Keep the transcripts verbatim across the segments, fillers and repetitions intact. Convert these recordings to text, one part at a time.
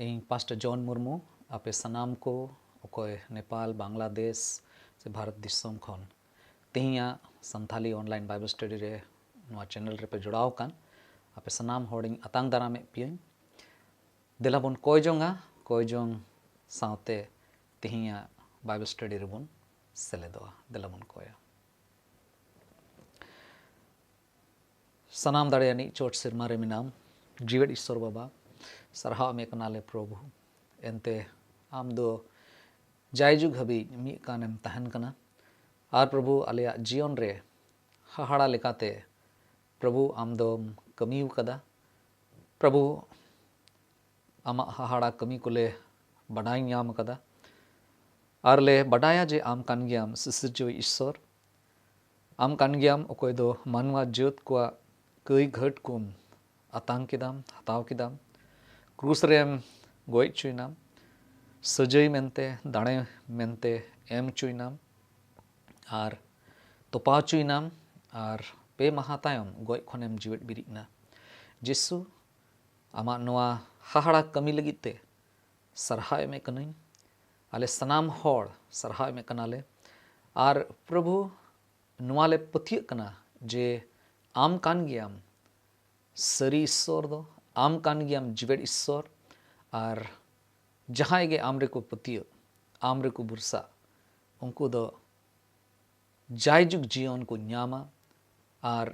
ᱤᱧ ᱯᱟᱥᱴᱚᱨ ᱡᱚᱱ ᱢᱩᱨᱢᱩ, ᱟᱯᱮ ᱥᱟᱱᱟᱢ ᱠᱚ ᱚᱠᱚᱭ ᱱᱮᱯᱟᱞ, ᱵᱟᱝᱞᱟᱫᱮᱥ ᱥᱮ ᱵᱷᱟᱨᱚᱛ ᱫᱤᱥᱚᱢ ᱠᱷᱚᱱ ᱛᱮᱦᱮᱧᱟᱜ ᱥᱟᱱᱛᱷᱟᱞᱤ online Bible study ᱨᱮ ᱱᱚᱣᱟ channel ᱨᱮᱯᱮ ᱡᱚᱲᱟᱣ ᱟᱠᱟᱱ, ᱟᱯᱮ ᱥᱟᱱᱟᱢ ᱦᱚᱲᱤᱧ ᱟᱛᱟᱝ ᱫᱟᱨᱟᱢᱮᱫ ᱯᱮᱭᱟᱹᱧ᱾ ᱫᱮᱞᱟ ᱵᱚᱱ ᱠᱚᱭ ᱡᱚᱝᱟ, ᱠᱚᱭ ᱡᱚᱝ ᱥᱟᱶᱛᱮ ᱛᱮᱦᱮᱧᱟᱜ Bible study ᱨᱮᱵᱚᱱ ᱥᱮᱞᱮᱫᱚᱜᱼᱟ᱾ ᱫᱮᱞᱟ ᱵᱚᱱ ᱠᱚᱭᱟ᱾ ᱥᱟᱱᱟᱢ ᱫᱟᱲᱮᱭᱟᱱᱤᱡ ᱪᱚᱴ ᱥᱮᱨᱢᱟ ᱨᱮ ᱢᱮᱱᱟᱢ, ᱡᱤᱣᱮᱫ ᱤᱥᱥᱚᱨ ᱵᱟᱵᱟ, ᱥᱟᱨᱦᱟᱣ ᱮᱢᱮ ᱠᱟᱱᱟᱞᱮ ᱯᱨᱚᱵᱷᱩ᱾ ᱮᱱᱛᱮ ᱟᱢ ᱫᱚ ᱡᱟᱭᱡᱩᱜᱽ ᱦᱟᱹᱵᱤᱡ ᱢᱤᱫ ᱠᱟᱱᱮᱢ ᱛᱟᱦᱮᱱ ᱠᱟᱱᱟ᱾ ᱟᱨ ᱯᱨᱚᱵᱷᱩ, ᱟᱞᱮᱭᱟᱜ ᱡᱤᱭᱚᱱ ᱨᱮ ᱦᱟᱦᱟᱲᱟ ᱞᱮᱠᱟᱛᱮ ᱯᱨᱚᱵᱷᱩ ᱟᱢ ᱫᱚᱢ ᱠᱟᱹᱢᱤ ᱟᱠᱟᱫᱟ᱾ ᱯᱨᱚᱵᱷᱩ, ᱟᱢᱟᱜ ᱦᱟᱦᱟᱲᱟ ᱠᱟᱹᱢᱤ ᱠᱚᱞᱮ ᱵᱟᱰᱟᱭ ᱧᱟᱢ ᱟᱠᱟᱫᱟ᱾ ᱟᱨ ᱞᱮ ᱵᱟᱰᱟᱭᱟ ᱡᱮ ᱟᱢ ᱠᱟᱱ ᱜᱮᱭᱟᱢ ᱥᱤᱥᱤᱨᱡᱟᱹᱣᱤᱡ ᱤᱥᱥᱚᱨ᱾ ᱟᱢ ᱠᱟᱱ ᱜᱮᱭᱟᱢ ᱚᱠᱚᱭ ᱫᱚ ᱢᱟᱱᱣᱟ ᱡᱟᱹᱛ ᱠᱚᱣᱟᱜ ᱠᱟᱹᱭ ᱜᱷᱟᱹᱴ ᱠᱚᱢ ᱟᱛᱟᱝ ᱠᱮᱫᱟᱢ, ᱦᱟᱛᱟᱣ ᱠᱮᱫᱟᱢ᱾ ᱠᱨᱩᱥ ᱨᱮᱢ ᱜᱚᱡ ᱦᱚᱪᱚᱭᱮᱱᱟᱢ᱾ ᱥᱟᱹᱡᱟᱹᱭ ᱢᱮᱱᱛᱮ, ᱫᱟᱲᱮ ᱢᱮᱱᱛᱮ ᱮᱢ ᱦᱚᱪᱚᱭᱮᱱᱟᱢ᱾ ᱟᱨ ᱛᱚᱯᱟ ᱦᱚᱪᱚᱭᱮᱱᱟᱢ᱾ ᱟᱨ ᱯᱮ ᱢᱟᱦᱟ ᱛᱟᱭᱚᱢ ᱜᱚᱡ ᱠᱷᱚᱱᱮᱢ ᱡᱤᱣᱮᱫ ᱵᱮᱨᱮᱫ ᱮᱱᱟ᱾ ᱡᱤᱥᱩ, ᱟᱢᱟᱜ ᱱᱚᱣᱟ ᱦᱟᱦᱟᱲᱟ ᱠᱟᱹᱢᱤ ᱞᱟᱹᱜᱤᱫ ᱛᱮ ᱥᱟᱨᱦᱟᱣ ᱮᱢᱮᱫ ᱠᱟᱹᱱᱟᱹᱧ᱾ ᱟᱞᱮ ᱥᱟᱱᱟᱢ ᱦᱚᱲ ᱥᱟᱨᱦᱟᱣ ᱮᱢᱮᱫ ᱠᱟᱱᱟᱞᱮ᱾ ᱟᱨ ᱯᱨᱚᱵᱷᱩ, ᱱᱚᱣᱟ ᱞᱮ ᱯᱟᱹᱛᱭᱟᱹᱜ ᱠᱟᱱᱟ ᱡᱮ ᱟᱢ ᱠᱟᱱ ᱜᱮᱭᱟᱢ ᱥᱟᱹᱨᱤ ᱤᱥᱥᱚᱨ ᱫᱚ, ᱟᱢ ᱠᱟᱱ ᱜᱮᱭᱟᱢ ᱡᱤᱣᱮᱫ ᱤᱥᱥᱚᱨ᱾ ᱟᱨ ᱡᱟᱦᱟᱸᱭ ᱜᱮ ᱟᱢ ᱨᱮᱠᱚ ᱯᱟᱹᱛᱭᱟᱹᱜ, ᱟᱢ ᱨᱮᱠᱚ ᱵᱷᱚᱨᱥᱟᱜ, ᱩᱱᱠᱩ ᱫᱚ ᱡᱟᱭᱡᱩᱜᱽ ᱡᱤᱭᱚᱱ ᱠᱚ ᱧᱟᱢᱟ᱾ ᱟᱨ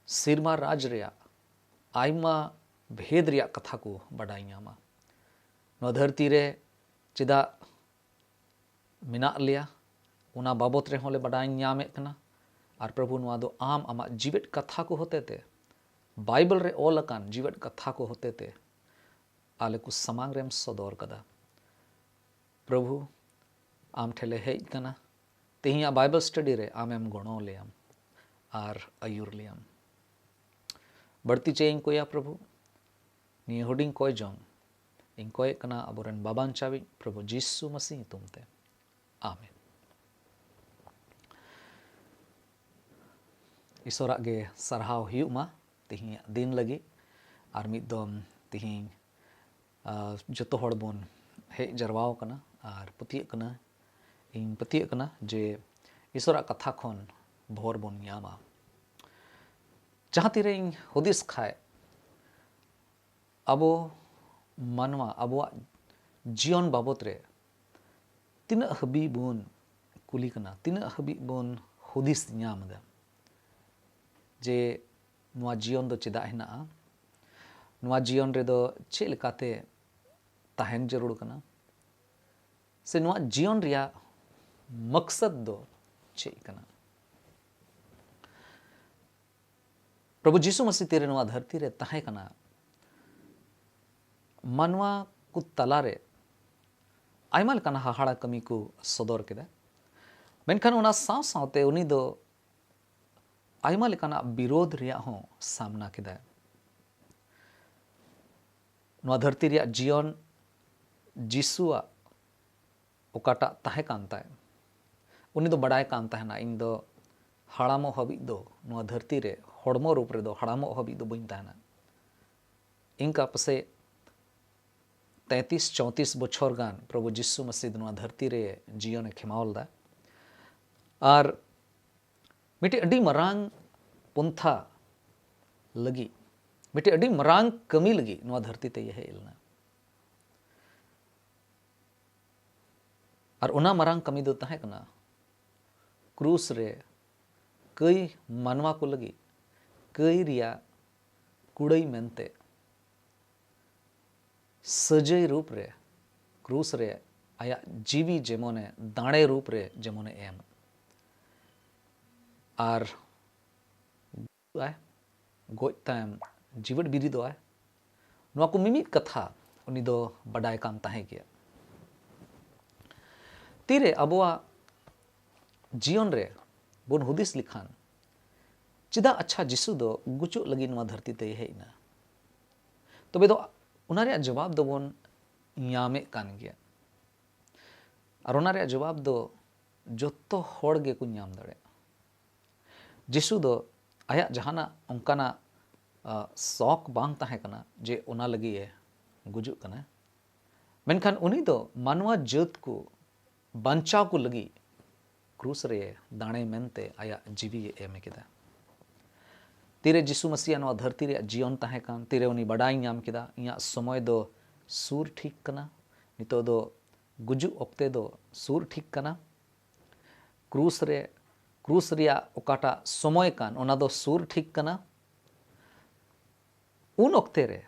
ᱥᱮᱨᱢᱟ ᱨᱟᱡᱽ ᱨᱮᱭᱟᱜ ᱟᱭᱢᱟ ᱵᱷᱮᱫ ᱨᱮᱭᱟᱜ ᱠᱟᱛᱷᱟ ᱠᱚ ᱵᱟᱰᱟᱭ ᱧᱟᱢᱟ᱾ ᱱᱚᱣᱟ ᱫᱷᱟᱹᱨᱛᱤ ᱨᱮ ᱪᱮᱫᱟᱜ ᱢᱮᱱᱟᱜ ᱞᱮᱭᱟ, ᱚᱱᱟ ᱵᱟᱵᱚᱛ ᱨᱮᱦᱚᱸ ᱞᱮ ᱵᱟᱰᱟᱭ ᱧᱟᱢᱮᱫ ᱠᱟᱱᱟ᱾ ᱟᱨ ᱯᱨᱚᱵᱷᱩ, ᱱᱚᱣᱟ ᱫᱚ ᱟᱢ ᱟᱢᱟᱜ ᱡᱤᱣᱮᱫ ᱠᱟᱛᱷᱟ ᱠᱚ ᱦᱚᱛᱮᱛᱮ, ᱵᱟᱭᱵᱮᱞ ᱨᱮ ᱚᱞ ᱟᱠᱟᱱ ᱡᱤᱣᱮᱫ ᱠᱟᱛᱷᱟ ᱠᱚ ᱦᱚᱛᱮᱛᱮ ᱟᱞᱮ ᱠᱚ ᱥᱟᱢᱟᱝ ᱨᱮᱢ ᱥᱚᱫᱚᱨ ᱠᱟᱫᱟ᱾ ᱯᱨᱚᱵᱷᱩ, ᱟᱢ ᱴᱷᱮᱱ ᱞᱮ ᱦᱮᱡ ᱠᱟᱱᱟ᱾ ᱛᱮᱦᱮᱧᱟᱜ ᱵᱟᱭᱵᱮᱞ study ᱨᱮ ᱟᱢᱮᱢ ᱜᱚᱲᱚ ᱞᱮᱭᱟᱢ ᱟᱨ ᱟᱹᱭᱩᱨ ᱞᱮᱭᱟᱢ᱾ ᱵᱟᱹᱲᱛᱤ ᱪᱮᱫ ᱤᱧ ᱠᱚᱭᱟ ᱯᱨᱚᱵᱷᱩ, ᱱᱤᱭᱟᱹ ᱦᱩᱰᱤᱧ ᱠᱚᱭ ᱡᱚᱝ ᱤᱧ ᱠᱚᱭᱮᱫ ᱠᱟᱱᱟ ᱟᱵᱚᱨᱮᱱ ᱵᱟᱵᱟᱧᱪᱟᱣᱤᱡ ᱯᱨᱚᱵᱷᱩ ᱡᱤᱥᱩ ᱢᱟᱥᱤ ᱧᱩᱛᱩᱢ ᱛᱮ, ᱟᱢᱮᱱ᱾ ᱤᱥᱚᱨᱟᱜ ᱜᱮ ᱥᱟᱨᱦᱟᱣ ᱦᱩᱭᱩᱜ ᱢᱟ ᱛᱮᱦᱮᱧᱟᱜ ᱫᱤᱱ ᱞᱟᱹᱜᱤᱫ᱾ ᱟᱨ ᱢᱤᱫ ᱫᱚᱢ ᱛᱮᱦᱮᱧ ᱟᱨ ᱡᱚᱛᱚ ᱦᱚᱲ ᱵᱚᱱ ᱦᱮᱡ ᱡᱟᱨᱣᱟ ᱟᱠᱟᱱᱟ ᱟᱨ ᱯᱟᱹᱛᱭᱟᱹᱜ ᱠᱟᱱᱟ, ᱤᱧ ᱯᱟᱹᱛᱭᱟᱹᱜ ᱠᱟᱱᱟ ᱡᱮ ᱤᱥᱚᱨᱟᱜ ᱠᱟᱛᱷᱟ ᱠᱷᱚᱱ ᱵᱷᱚᱨ ᱵᱚᱱ ᱧᱟᱢᱟ᱾ ᱡᱟᱦᱟᱸ ᱛᱤᱨᱮ ᱤᱧ ᱦᱩᱫᱤᱥ ᱠᱷᱟᱡ, ᱟᱵᱚ ᱢᱟᱱᱣᱟ ᱟᱵᱚᱣᱟᱜ ᱡᱤᱭᱚᱱ ᱵᱟᱵᱚᱛ ᱨᱮ ᱛᱤᱱᱟᱹᱜ ᱦᱟᱹᱵᱤᱡ ᱵᱚᱱ ᱠᱩᱞᱤ ᱠᱟᱱᱟ, ᱛᱤᱱᱟᱹᱜ ᱦᱟᱹᱵᱤᱡ ᱵᱚᱱ ᱦᱩᱫᱤᱥ ᱧᱟᱢ ᱮᱫᱟ ᱡᱮ ᱱᱚᱣᱟ ᱡᱤᱭᱚᱱ ᱫᱚ ᱪᱮᱫᱟᱜ ᱦᱮᱱᱟᱜᱼᱟ, ᱱᱚᱣᱟ ᱡᱤᱭᱚᱱ ᱨᱮᱫᱚ ᱪᱮᱫ ᱞᱮᱠᱟᱛᱮ ᱛᱟᱦᱮᱱ ᱡᱟᱹᱨᱩᱲ ᱠᱟᱱᱟ, ᱥᱮ ᱱᱚᱣᱟ ᱡᱤᱭᱚᱱ ᱨᱮᱭᱟᱜ ᱢᱚᱠᱥᱚᱫ ᱫᱚ ᱪᱮᱫ ᱠᱟᱱᱟ? ᱯᱨᱚᱵᱷᱩ ᱡᱤᱥᱩ ᱢᱟᱥᱤ ᱛᱤᱨᱮ ᱱᱚᱣᱟ ᱫᱷᱟᱹᱨᱛᱤ ᱨᱮ ᱛᱟᱦᱮᱸ ᱠᱟᱱᱟ, ᱢᱟᱱᱣᱟ ᱠᱚ ᱛᱟᱞᱟᱨᱮ ᱟᱭᱢᱟ ᱞᱮᱠᱟᱱ ᱦᱟᱦᱟᱲᱟ ᱠᱟᱹᱢᱤ ᱠᱚ ᱥᱚᱫᱚᱨ ᱠᱮᱫᱟ᱾ ᱢᱮᱱᱠᱷᱟᱱ ᱚᱱᱟ ᱥᱟᱶ ᱥᱟᱶᱛᱮ ᱩᱱᱤ ᱫᱚ ᱟᱭᱢᱟ ᱞᱮᱠᱟᱱᱟᱜ ᱵᱤᱨᱳᱫᱷ ᱨᱮᱭᱟᱜ ᱦᱚᱸ ᱥᱟᱢᱱᱟ ᱠᱮᱫᱟᱭ᱾ ᱱᱚᱣᱟ ᱫᱷᱟᱹᱨᱛᱤ ᱨᱮᱭᱟᱜ ᱡᱤᱭᱚᱱ ᱡᱤᱥᱩᱣᱟᱜ ᱚᱠᱟᱴᱟᱜ ᱛᱟᱦᱮᱸ ᱠᱟᱱ ᱛᱟᱭ, ᱩᱱᱤ ᱫᱚ ᱵᱟᱰᱟᱭ ᱠᱟᱱ ᱛᱟᱦᱮᱱᱟ, ᱤᱧ ᱫᱚ ᱦᱟᱲᱟᱢᱚᱜ ᱦᱟᱹᱵᱤᱡ ᱫᱚ ᱱᱚᱣᱟ ᱫᱷᱟᱹᱨᱛᱤ ᱨᱮ ᱦᱚᱲᱢᱚ ᱨᱩᱯ ᱨᱮᱫᱚ ᱦᱟᱲᱟᱢᱚᱜ ᱦᱟᱹᱵᱤᱡ ᱫᱚ ᱵᱟᱹᱧ ᱛᱟᱦᱮᱱᱟ᱾ ᱤᱱᱠᱟ ᱯᱟᱥᱮᱡ ᱛᱮᱸᱛᱤᱥ ᱪᱚᱸᱛᱤᱥ ᱵᱚᱪᱷᱚᱨ ᱜᱟᱱ ᱯᱨᱚᱵᱷᱩ ᱡᱤᱥᱩ ᱢᱟᱥᱤ ᱫᱚ ᱱᱚᱣᱟ ᱫᱷᱟᱹᱨᱛᱤ ᱨᱮ ᱡᱤᱭᱚᱱᱮ ᱠᱷᱮᱢᱟᱣ ᱞᱮᱫᱟ᱾ ᱟᱨ ᱢᱤᱫᱴᱮᱡ ᱟᱹᱰᱤ ᱢᱟᱨᱟᱝ ᱯᱚᱱᱛᱷᱟ ᱞᱟᱹᱜᱤᱫ, ᱢᱤᱫᱴᱮᱡ ᱟᱹᱰᱤ ᱢᱟᱨᱟᱝ ᱠᱟᱹᱢᱤ ᱞᱟᱹᱜᱤᱫ ᱱᱚᱣᱟ ᱫᱷᱟᱹᱨᱛᱤ ᱛᱮᱭ ᱦᱮᱡ ᱞᱮᱱᱟ᱾ ᱟᱨ ᱚᱱᱟ ᱢᱟᱨᱟᱝ ᱠᱟᱹᱢᱤ ᱫᱚ ᱛᱟᱦᱮᱸ ᱠᱟᱱᱟ ᱠᱨᱩᱥ ᱨᱮ ᱠᱟᱹᱭ ᱢᱟᱱᱣᱟ ᱠᱚ ᱞᱟᱹᱜᱤᱫ ᱠᱟᱹᱭ ᱨᱮᱭᱟᱜ ᱠᱩᱲᱟᱹᱭ ᱢᱮᱱᱛᱮ ᱥᱟᱹᱡᱟᱹᱭ ᱨᱩᱯ ᱨᱮ ᱠᱨᱩᱥ ᱨᱮ ᱟᱭᱟᱜ ᱡᱤᱣᱤ ᱡᱮᱢᱚᱱᱮ ᱫᱟᱲᱮ ᱨᱩᱯ ᱨᱮ ᱡᱮᱢᱚᱱᱮ ᱮᱢ᱾ ᱟᱨ ᱟᱭ, ᱜᱚᱡ ᱛᱟᱭᱚᱢ ᱡᱤᱣᱮᱫ ᱵᱤᱨᱤᱫᱚᱜᱼᱟᱭ᱾ ᱱᱚᱣᱟ ᱠᱚ ᱢᱤᱢᱤᱫ ᱠᱟᱛᱷᱟ ᱩᱱᱤ ᱫᱚ ᱵᱟᱰᱟᱭ ᱠᱟᱱ ᱛᱟᱦᱮᱸ ᱜᱮᱭᱟ᱾ ᱛᱤᱨᱮ ᱟᱵᱚᱣᱟᱜ ᱡᱤᱭᱚᱱ ᱨᱮ ᱵᱚᱱ ᱦᱩᱫᱤᱥ ᱞᱮᱠᱷᱟᱱ, ᱪᱮᱫᱟᱜ ᱟᱪᱪᱷᱟ ᱡᱤᱥᱩ ᱫᱚ ᱜᱩᱡᱩᱜ ᱞᱟᱹᱜᱤᱫ ᱱᱚᱣᱟ ᱫᱷᱟᱹᱨᱛᱤ ᱛᱮᱭ ᱦᱮᱡ ᱮᱱᱟ? ᱛᱚᱵᱮ ᱫᱚ ᱚᱱᱟ ᱨᱮᱭᱟᱜ ᱡᱚᱵᱟᱵ ᱫᱚᱵᱚᱱ ᱧᱟᱢᱮᱫ ᱠᱟᱱ ᱜᱮᱭᱟ᱾ ᱟᱨ ᱚᱱᱟ ᱨᱮᱭᱟᱜ ᱡᱚᱵᱟᱵ ᱫᱚ ᱡᱚᱛᱚ ᱦᱚᱲ ᱜᱮᱠᱚ ᱧᱟᱢ ᱫᱟᱲᱮᱭᱟᱜᱼᱟ᱾ ᱡᱤᱥᱩ ᱫᱚ ᱟᱭᱟᱜ ᱡᱟᱦᱟᱱᱟᱜ ᱚᱱᱠᱟᱱᱟᱜ, ᱟ, ᱥᱚᱠ ᱵᱟᱝ ᱛᱟᱦᱮᱸ ᱠᱟᱱᱟ ᱡᱮ ᱚᱱᱟ ᱞᱟᱹᱜᱤᱫ ᱮ ᱜᱩᱡᱩᱜ ᱠᱟᱱᱟ, ᱢᱮᱱᱠᱷᱟᱱ ᱩᱱᱤ ᱫᱚ ᱢᱟᱱᱣᱟ ᱡᱟᱹᱛ ᱠᱚ ᱵᱟᱧᱪᱟᱣ ᱠᱚ ᱞᱟᱹᱜᱤᱫ ᱠᱨᱩᱥ ᱨᱮ ᱫᱟᱲᱮ ᱢᱮᱱᱛᱮ ᱟᱭᱟᱜ ᱡᱤᱣᱤᱭ ᱮᱢ ᱠᱮᱫᱟ᱾ ᱛᱤᱨᱮ ᱡᱤᱥᱩ ᱢᱟᱹᱥᱤᱭᱟᱜ ᱱᱚᱣᱟ ᱫᱷᱟᱹᱨᱛᱤ ᱨᱮᱭᱟᱜ ᱡᱤᱭᱚᱱ ᱛᱟᱦᱮᱸ ᱠᱟᱱ, ᱛᱤᱨᱮ ᱩᱱᱤ ᱵᱟᱰᱟᱭ ᱧᱟᱢ ᱠᱮᱫᱟ, ᱤᱧᱟᱹᱜ ᱥᱚᱢᱚᱭ ᱫᱚ ᱥᱩᱨ ᱴᱷᱤᱠ ᱠᱟᱱᱟ, ᱱᱤᱛᱚᱜ ᱫᱚ ᱜᱩᱡᱩᱜ ᱚᱠᱛᱮ ᱫᱚ ᱥᱩᱨ ᱴᱷᱤᱠ ᱠᱟᱱᱟ, ᱠᱨᱩᱥ ᱨᱮ, ᱠᱨᱩᱥ ᱨᱮᱭᱟᱜ ᱚᱠᱟᱴᱟᱜ ᱥᱚᱢᱚᱭ ᱠᱟᱱ, ᱚᱱᱟ ᱫᱚ ᱥᱩᱨ ᱴᱷᱤᱠ ᱠᱟᱱᱟ, ᱩᱱ ᱚᱠᱛᱮ ᱨᱮ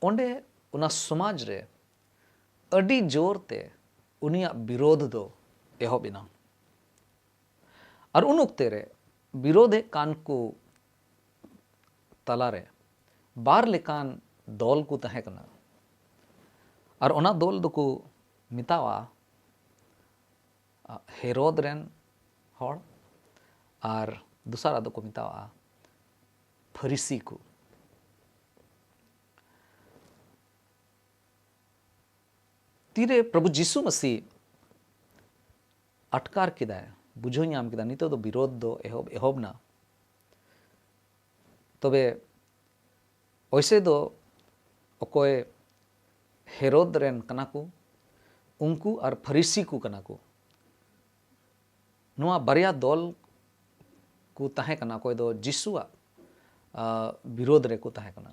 ᱚᱸᱰᱮ ᱚᱱᱟ ᱥᱚᱢᱟᱡᱽ ᱨᱮ ᱟᱹᱰᱤ ᱡᱳᱨ ᱛᱮ ᱩᱱᱤᱭᱟᱜ ᱵᱤᱨᱳᱫᱷ ᱫᱚ ᱮᱦᱚᱵ ᱮᱱᱟ᱾ ᱟᱨ ᱩᱱ ᱚᱠᱛᱮ ᱨᱮ ᱵᱤᱨᱳᱫᱷᱮᱫ ᱠᱟᱱ ᱠᱚ ᱛᱟᱞᱟᱨᱮ ᱵᱟᱨ ᱞᱮᱠᱟᱱ ᱫᱚᱞ ᱠᱚ ᱛᱟᱦᱮᱸ ᱠᱟᱱᱟ᱾ ᱟᱨ ᱚᱱᱟ ᱫᱚᱞ ᱫᱚᱠᱚ ᱢᱮᱛᱟᱣᱟᱜᱼᱟ, ᱟ, ᱦᱮᱨᱳᱫ ᱨᱮᱱ ᱦᱚᱲ, ᱟᱨ ᱫᱚᱥᱟᱨᱟᱜ ᱫᱚᱠᱚ ᱢᱮᱛᱟᱣᱟᱜᱼᱟ ᱯᱷᱟᱹᱨᱤᱥᱤ ᱠᱚ᱾ ᱛᱤᱨᱮ ᱯᱨᱚᱵᱷᱩ ᱡᱤᱥᱩ ᱢᱟᱹᱥᱤ ᱟᱴᱠᱟᱨ ᱠᱮᱫᱟᱭ, ᱵᱩᱡᱷᱟᱹᱣ ᱧᱟᱢ ᱠᱮᱫᱟ, ᱱᱤᱛᱚᱜ ᱫᱚ ᱵᱤᱨᱳᱫᱷ ᱫᱚ ᱮᱦᱚᱵ, ᱮᱦᱚᱵ ᱮᱱᱟ, ᱛᱚᱵᱮ ᱚᱭᱥᱮ ᱫᱚ ᱚᱠᱚᱭ ᱦᱮᱨᱳᱫ ᱨᱮᱱ ᱠᱟᱱᱟ ᱠᱚ, ᱩᱱᱠᱩ ᱟᱨ ᱯᱷᱟᱹᱨᱤᱥᱤ ᱠᱚ ᱠᱟᱱᱟ ᱠᱚ᱾ ᱱᱚᱣᱟ ᱵᱟᱨᱭᱟ ᱫᱚᱞ ᱠᱚ ᱛᱟᱦᱮᱸ ᱠᱟᱱᱟ, ᱚᱠᱚᱭ ᱫᱚ ᱡᱤᱥᱩᱣᱟᱜ, ᱟ, ᱵᱤᱨᱳᱫᱷ ᱨᱮᱠᱚ ᱛᱟᱦᱮᱸ ᱠᱟᱱᱟ᱾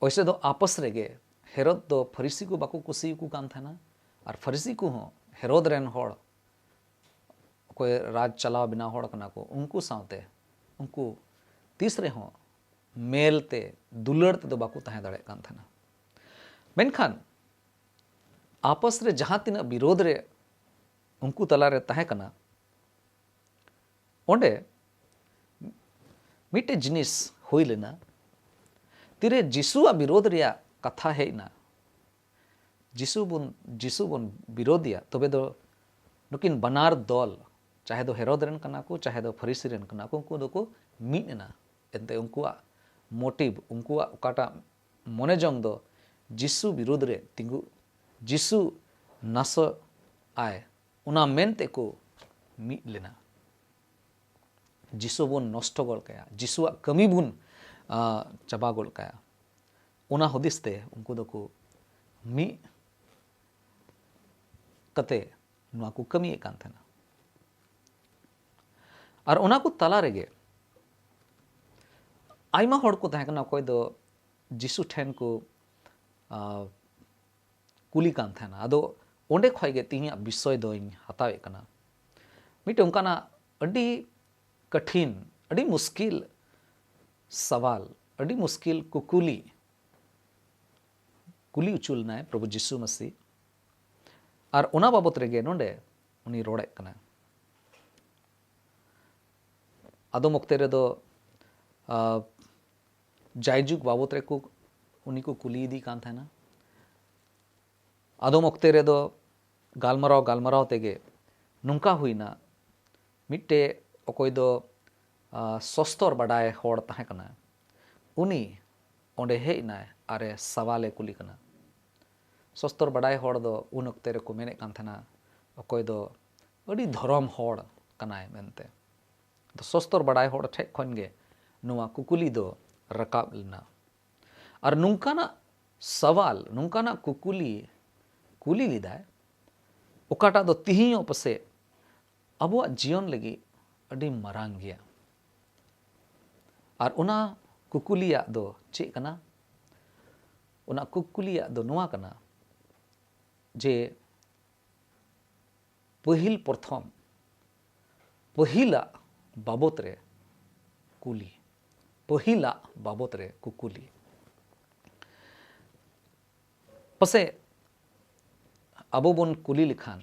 ᱚᱭᱥᱮ ᱫᱚ ᱟᱯᱚᱥ ᱨᱮᱜᱮ ᱦᱮᱨᱳᱫ ᱫᱚ ᱯᱷᱟᱹᱨᱤᱥᱤ ᱠᱚ ᱵᱟᱠᱚ ᱠᱩᱥᱤᱭᱟᱠᱚ ᱠᱟᱱ ᱛᱟᱦᱮᱱᱟ, ᱟᱨ ᱯᱷᱟᱹᱨᱤᱥᱤ ᱠᱚᱦᱚᱸ ᱦᱮᱨᱳᱫ ᱨᱮᱱ ᱦᱚᱲ, ᱚᱠᱚᱭ ᱨᱟᱡᱽ ᱪᱟᱞᱟᱣ ᱵᱮᱱᱟᱣ ᱦᱚᱲ ᱠᱟᱱᱟ ᱠᱚ, ᱩᱱᱠᱩ ᱥᱟᱶᱛᱮ ᱩᱱᱠᱩ ᱛᱤᱥ ᱨᱮᱦᱚᱸ ᱢᱮᱞ ᱛᱮ, ᱫᱩᱞᱟᱹᱲ ᱛᱮᱫᱚ ᱵᱟᱠᱚ ᱛᱟᱦᱮᱸ ᱫᱟᱲᱮᱭᱟᱜ ᱠᱟᱱ ᱛᱟᱦᱮᱱᱟ᱾ ᱢᱮᱱᱠᱷᱟᱱ ᱟᱯᱚᱥ ᱨᱮ ᱡᱟᱦᱟᱸ ᱛᱤᱱᱟᱹᱜ ᱵᱤᱨᱳᱫᱷ ᱨᱮ ᱩᱱᱠᱩ ᱛᱟᱞᱟᱨᱮ ᱛᱟᱦᱮᱸ ᱠᱟᱱᱟ, ᱚᱸᱰᱮ ᱢᱤᱫᱴᱮᱡ ᱡᱤᱱᱤᱥ ᱦᱩᱭ ᱞᱮᱱᱟ᱾ ᱛᱤᱨᱮ ᱡᱤᱥᱩᱣᱟᱜ ᱵᱤᱨᱳᱫᱷ ᱨᱮᱭᱟᱜ ᱠᱟᱛᱷᱟ ᱦᱮᱡ ᱮᱱᱟ, ᱡᱤᱥᱩ ᱵᱚᱱ, ᱡᱤᱥᱩ ᱵᱚᱱ ᱵᱤᱨᱳᱫᱷᱮᱭᱟ, ᱛᱚᱵᱮ ᱫᱚ ᱱᱩᱠᱤᱱ ᱵᱟᱱᱟᱨ ᱫᱚᱞ, ᱪᱟᱦᱮ ᱫᱚ ᱦᱮᱨᱳᱫ ᱨᱮᱱ ᱠᱟᱱᱟ ᱠᱚ, ᱪᱟᱦᱮ ᱫᱚ ᱯᱷᱟᱹᱨᱤᱥᱤ ᱨᱮᱱ ᱠᱟᱱᱟ ᱠᱚ, ᱩᱱᱠᱩ ᱫᱚᱠᱚ ᱢᱤᱫ ᱮᱱᱟ᱾ ᱮᱱᱛᱮ ᱩᱱᱠᱩᱣᱟᱜ ᱢᱳᱴᱤᱵᱷ, ᱩᱱᱠᱩᱣᱟᱜ ᱚᱠᱟᱴᱟᱜ ᱢᱚᱱᱮ ᱡᱚᱝ ᱫᱚ ᱡᱤᱥᱩ ᱵᱤᱨᱩᱫᱽ ᱨᱮ ᱛᱤᱸᱜᱩ, ᱡᱤᱥᱩ ᱱᱟᱥᱚᱜ ᱟᱭ, ᱚᱱᱟ ᱢᱮᱱᱛᱮ ᱠᱚ ᱢᱤᱫ ᱞᱮᱱᱟ᱾ ᱡᱤᱥᱩ ᱵᱚᱱ ᱱᱚᱥᱴᱚ ᱜᱚᱫ ᱠᱟᱭᱟ, ᱡᱤᱥᱩᱣᱟᱜ ᱠᱟᱹᱢᱤ ᱵᱚᱱ, ᱟᱸ, ᱪᱟᱵᱟ ᱜᱚᱫ ᱠᱟᱭᱟ᱾ ᱚᱱᱟ ᱦᱩᱫᱤᱥ ᱛᱮ ᱩᱱᱠᱩ ᱫᱚᱠᱚ ᱢᱤᱫ ᱠᱟᱛᱮ ᱱᱚᱣᱟ ᱠᱚ ᱠᱟᱹᱢᱤᱭᱮᱫ ᱠᱟᱱ ᱛᱟᱦᱮᱱᱟ᱾ ᱟᱨ ᱚᱱᱟ ᱠᱚ ᱛᱟᱞᱟ ᱨᱮᱜᱮ ᱟᱭᱢᱟ ᱦᱚᱲ ᱠᱚ ᱛᱟᱦᱮᱸ ᱠᱟᱱᱟ, ᱚᱠᱚᱭ ᱫᱚ ᱡᱤᱥᱩ ᱴᱷᱮᱱ ᱠᱚ, ᱟᱸ, ᱠᱩᱞᱤ ᱠᱟᱱ ᱛᱟᱦᱮᱱᱟ᱾ ᱟᱫᱚ ᱚᱸᱰᱮ ᱠᱷᱚᱡ ᱜᱮ ᱛᱮᱦᱮᱧᱟᱜ ᱵᱤᱥᱚᱭ ᱫᱚᱧ ᱦᱟᱛᱟᱣᱮᱫ ᱠᱟᱱᱟ᱾ ᱢᱤᱫᱴᱮᱱ ᱚᱱᱠᱟᱱᱟᱜ ᱟᱹᱰᱤ ᱠᱚᱴᱷᱤᱱ, ᱟᱹᱰᱤ ᱢᱩᱥᱠᱤᱞ ᱥᱟᱣᱟᱞ, ᱟᱹᱰᱤ ᱢᱩᱥᱠᱤᱞ ᱠᱩᱠᱞᱤ ᱠᱩᱞᱤ ᱦᱚᱪᱚ ᱞᱮᱱᱟᱭ ᱯᱨᱚᱵᱷᱩ ᱡᱤᱥᱩ ᱢᱟᱥᱤ᱾ ᱟᱨ ᱚᱱᱟ ᱵᱟᱵᱚᱛ ᱨᱮᱜᱮ ᱱᱚᱰᱮ ᱩᱱᱤ ᱨᱚᱲᱮᱫ ᱠᱟᱱᱟ᱾ ᱟᱫᱚᱢ ᱚᱠᱛᱮ ᱨᱮᱫᱚ, ᱟ, ᱡᱟᱭᱡᱩᱜᱽ ᱵᱟᱵᱚᱛ ᱨᱮᱠᱚ, ᱩᱱᱤ ᱠᱚ ᱠᱩᱞᱤᱭᱮᱫᱮ ᱠᱟᱱ ᱛᱟᱦᱮᱱᱟ᱾ ᱟᱫᱚᱢ ᱚᱠᱛᱮ ᱨᱮᱫᱚ ᱜᱟᱞᱢᱟᱨᱟᱣ, ᱜᱟᱞᱢᱟᱨᱟᱣ ᱛᱮᱜᱮ ᱱᱚᱝᱠᱟ ᱦᱩᱭᱱᱟ, ᱢᱤᱫᱴᱮᱡ ᱚᱠᱚᱭ ᱫᱚ, ᱟ, ᱥᱚᱥᱛᱚᱨ ᱵᱟᱰᱟᱭ ᱦᱚᱲ ᱛᱟᱦᱮᱸ ᱠᱟᱱᱟ, ᱩᱱᱤ ᱚᱸᱰᱮ ᱦᱮᱡ ᱮᱱᱟᱭ ᱟᱨᱮ ᱥᱟᱣᱟᱞᱮ ᱠᱩᱞᱤ ᱠᱟᱱᱟ᱾ ᱥᱚᱥᱛᱚᱨ ᱵᱟᱰᱟᱭ ᱦᱚᱲ ᱫᱚ ᱩᱱ ᱚᱠᱛᱮ ᱨᱮᱠᱚ ᱢᱮᱱᱮᱫ ᱠᱟᱱ ᱛᱟᱦᱮᱱᱟ, ᱚᱠᱚᱭ ᱫᱚ ᱟᱹᱰᱤ ᱫᱷᱚᱨᱚᱢ ᱦᱚᱲ ᱠᱟᱱᱟᱭ ᱢᱮᱱᱛᱮ᱾ ᱟᱫᱚ ᱥᱚᱥᱛᱚᱨ ᱵᱟᱰᱟᱭ ᱦᱚᱲ ᱴᱷᱮᱡ ᱠᱷᱚᱱ ᱜᱮ ᱱᱚᱣᱟ ᱠᱩᱠᱞᱤ ᱫᱚ ᱨᱟᱠᱟᱵ ᱞᱮᱱᱟ᱾ ᱟᱨ ᱱᱚᱝᱠᱟᱱᱟᱜ ᱥᱟᱣᱟᱞ, ᱱᱚᱝᱠᱟᱱᱟᱜ ᱠᱩᱠᱞᱤ ᱠᱩᱞᱤ ᱞᱮᱫᱟᱭ, ᱚᱠᱟᱴᱟᱜ ᱫᱚ ᱛᱤᱦᱤᱧ ᱦᱚᱸ ᱯᱟᱥᱮᱡ ᱟᱵᱚᱣᱟᱜ ᱡᱤᱭᱚᱱ ᱞᱟᱹᱜᱤᱫ ᱟᱹᱰᱤ ᱢᱟᱨᱟᱝ ᱜᱮᱭᱟ᱾ ᱟᱨ ᱚᱱᱟ ᱠᱩᱠᱞᱤᱭᱟᱜ ᱫᱚ ᱪᱮᱫ ᱠᱟᱱᱟ? ᱚᱱᱟ ᱠᱩᱠᱞᱤᱭᱟᱜ ᱫᱚ ᱱᱚᱣᱟ ᱠᱟᱱᱟ ᱡᱮ ᱯᱟᱹᱦᱤᱞ ᱯᱨᱚᱛᱷᱚᱢ, ᱯᱟᱹᱦᱤᱞᱟᱜ ᱵᱟᱵᱚᱛ ᱨᱮ ᱠᱩᱞᱤ, ᱯᱟᱹᱦᱤᱞᱟᱜ ᱵᱟᱵᱚᱛ ᱨᱮ ᱠᱩᱠᱞᱤ᱾ ᱯᱟᱥᱮᱡ ᱟᱵᱚ ᱵᱚᱱ ᱠᱩᱞᱤ ᱞᱮᱠᱷᱟᱱ,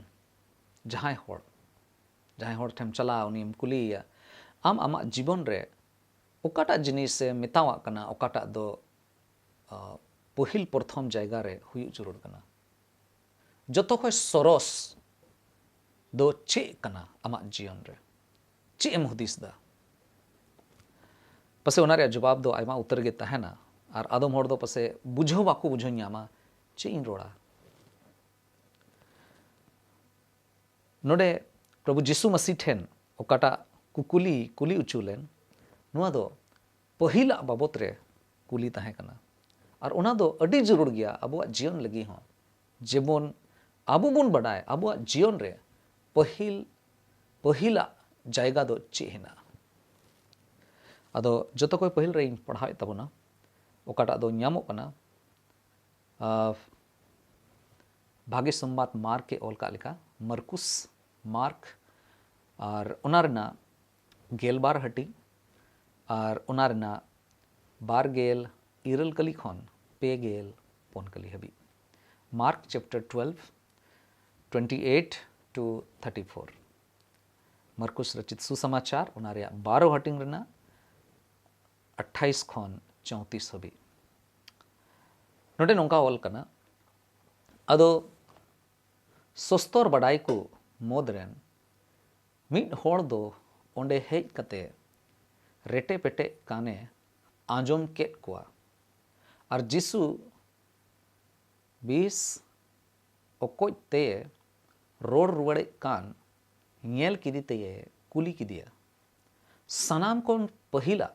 ᱡᱟᱦᱟᱸᱭ ᱦᱚᱲ, ᱡᱟᱦᱟᱸᱭ ᱦᱚᱲ ᱴᱷᱮᱱ ᱪᱟᱞᱟᱣ, ᱩᱱᱤᱢ ᱠᱩᱞᱤᱭᱮᱭᱟ, "ᱟᱢ ᱟᱢᱟᱜ ᱡᱤᱵᱚᱱ ᱨᱮ ᱚᱠᱟᱴᱟᱜ ᱡᱤᱱᱤᱥᱮ ᱢᱮᱛᱟᱣᱟᱜ ᱠᱟᱱᱟ, ᱚᱠᱟᱴᱟᱜ ᱫᱚ, ᱟ, ᱯᱟᱹᱦᱤᱞ ᱯᱨᱚᱛᱷᱚᱢ ᱡᱟᱭᱜᱟ ᱨᱮ ᱦᱩᱭᱩᱜ ᱡᱟᱹᱨᱩᱲ ᱠᱟᱱᱟ? ᱡᱚᱛᱚ ᱠᱷᱚᱱ ᱥᱚᱨᱚᱥ ᱫᱚ ᱪᱮᱫ ᱠᱟᱱᱟ ᱟᱢᱟᱜ ᱡᱤᱭᱚᱱ ᱨᱮ? ᱪᱮᱫ ᱮᱢ ᱦᱩᱫᱤᱥ ᱫᱟ?" ᱯᱟᱥᱮᱡ ᱚᱱᱟ ᱨᱮᱭᱟᱜ ᱡᱚᱵᱟᱵ ᱫᱚ ᱟᱭᱢᱟ ᱩᱛᱟᱹᱨ ᱜᱮ ᱛᱟᱦᱮᱱᱟ, ᱟᱨ ᱟᱫᱚᱢ ᱦᱚᱲ ᱫᱚ ᱯᱟᱥᱮᱡ ᱵᱩᱡᱷᱟᱹᱣ ᱵᱟᱠᱚ ᱵᱩᱡᱷᱟᱹᱣ ᱧᱟᱢᱟ ᱪᱮᱫ ᱤᱧ ᱨᱚᱲᱟ᱾ ᱱᱚᱰᱮ ᱯᱨᱚᱵᱷᱩ ᱡᱤᱥᱩ ᱢᱟᱹᱥᱤ ᱴᱷᱮᱱ ᱚᱠᱟᱴᱟᱜ ᱠᱩᱠᱞᱤ ᱠᱩᱞᱤ ᱦᱚᱪᱚ ᱞᱮᱱ, ᱱᱚᱣᱟ ᱫᱚ ᱯᱟᱹᱦᱤᱞᱟᱜ ᱵᱟᱵᱚᱛ ᱨᱮ ᱠᱩᱞᱤ ᱛᱟᱦᱮᱸ ᱠᱟᱱᱟ᱾ ᱟᱨ ᱚᱱᱟ ᱫᱚ ᱟᱹᱰᱤ ᱡᱟᱹᱨᱩᱲ ᱜᱮᱭᱟ ᱟᱵᱚᱣᱟᱜ ᱡᱤᱭᱚᱱ ᱞᱟᱹᱜᱤᱫ ᱦᱚᱸ᱾ ᱡᱮᱢᱚᱱ ᱟᱵᱚ ᱵᱚᱱ ᱵᱟᱰᱟᱭ ᱟᱵᱚᱣᱟᱜ ᱡᱤᱭᱚᱱ ᱨᱮ ᱯᱟᱹᱦᱤᱞ, ᱯᱟᱹᱦᱤᱞᱟᱜ ᱡᱟᱭᱜᱟ ᱫᱚ ᱪᱮᱫ ᱦᱮᱱᱟᱜᱼᱟ᱾ ᱟᱫᱚ ᱡᱚᱛᱚ ᱠᱷᱚᱱ ᱯᱟᱹᱦᱤᱞ ᱨᱮᱧ ᱯᱟᱲᱦᱟᱣᱮᱫ ᱛᱟᱵᱚᱱᱟ, ᱚᱠᱟᱴᱟᱜ ᱫᱚ ᱧᱟᱢᱚᱜ ᱠᱟᱱᱟ, ᱟᱨ ᱵᱷᱟᱜᱮ ᱥᱚᱢᱵᱟᱫ ᱢᱟᱨᱠ ᱮ ᱚᱞ ᱠᱟᱜ ᱞᱮᱠᱟ, ᱢᱟᱨᱠᱩᱥ, ᱢᱟᱨᱠ, ᱟᱨ ᱚᱱᱟ ᱨᱮᱱᱟᱜ ᱜᱮᱞᱵᱟᱨ ᱦᱟᱹᱴᱤᱧ, ᱟᱨ ᱚᱱᱟ ᱨᱮᱱᱟᱜ ᱵᱟᱨ ᱜᱮᱞ ᱤᱨᱟᱹᱞ ᱠᱟᱹᱞᱤ ᱠᱷᱚᱱ ᱯᱮ ᱜᱮᱞ ᱯᱩᱱ ᱠᱟᱹᱞᱤ ᱦᱟᱹᱵᱤᱡ᱾ Mark chapter twelve, twenty eight to thirty four. ᱢᱟᱨᱠᱩᱥ ᱨᱚᱪᱤᱛ ᱥᱩᱥᱚᱢᱟᱪᱟᱨ, ᱚᱱᱟ ᱨᱮᱭᱟᱜ ᱵᱟᱨᱚ ᱦᱟᱹᱴᱤᱧ ᱨᱮᱱᱟᱜ ᱟᱴᱷᱟᱭᱤᱥ ᱠᱷᱚᱱ ᱪᱳᱭᱛᱨᱤᱥ ᱦᱟᱹᱵᱤᱡ᱾ ᱱᱚᱰᱮ ᱱᱚᱝᱠᱟ ᱚᱞ ᱠᱟᱱᱟ, ᱟᱫᱚ ᱥᱚᱥᱛᱚᱨ ᱵᱟᱰᱟᱭ ᱠᱚ ᱢᱩᱫᱽ ᱨᱮᱱ ᱢᱤᱫ ᱦᱚᱲ ᱫᱚ ᱚᱸᱰᱮ ᱦᱮᱡ ᱠᱟᱛᱮ ᱨᱮᱴᱮ ᱯᱮᱴᱮᱜ ᱠᱟᱱᱮ ᱟᱸᱡᱚᱢ ᱠᱮᱫ ᱠᱚᱣᱟ᱾ ᱟᱨ ᱡᱤᱥᱩ ᱵᱤᱥ ᱚᱠᱚᱡ ᱛᱮ ᱨᱚᱲ ᱨᱩᱣᱟᱹᱲᱮᱫ ᱠᱟᱱ ᱧᱮᱞ ᱠᱮᱫᱮ ᱛᱮᱭᱮ ᱠᱩᱞᱤ ᱠᱮᱫᱮᱭᱟ, "ᱥᱟᱱᱟᱢ ᱠᱷᱚᱱ ᱯᱟᱹᱦᱤᱞᱟᱜ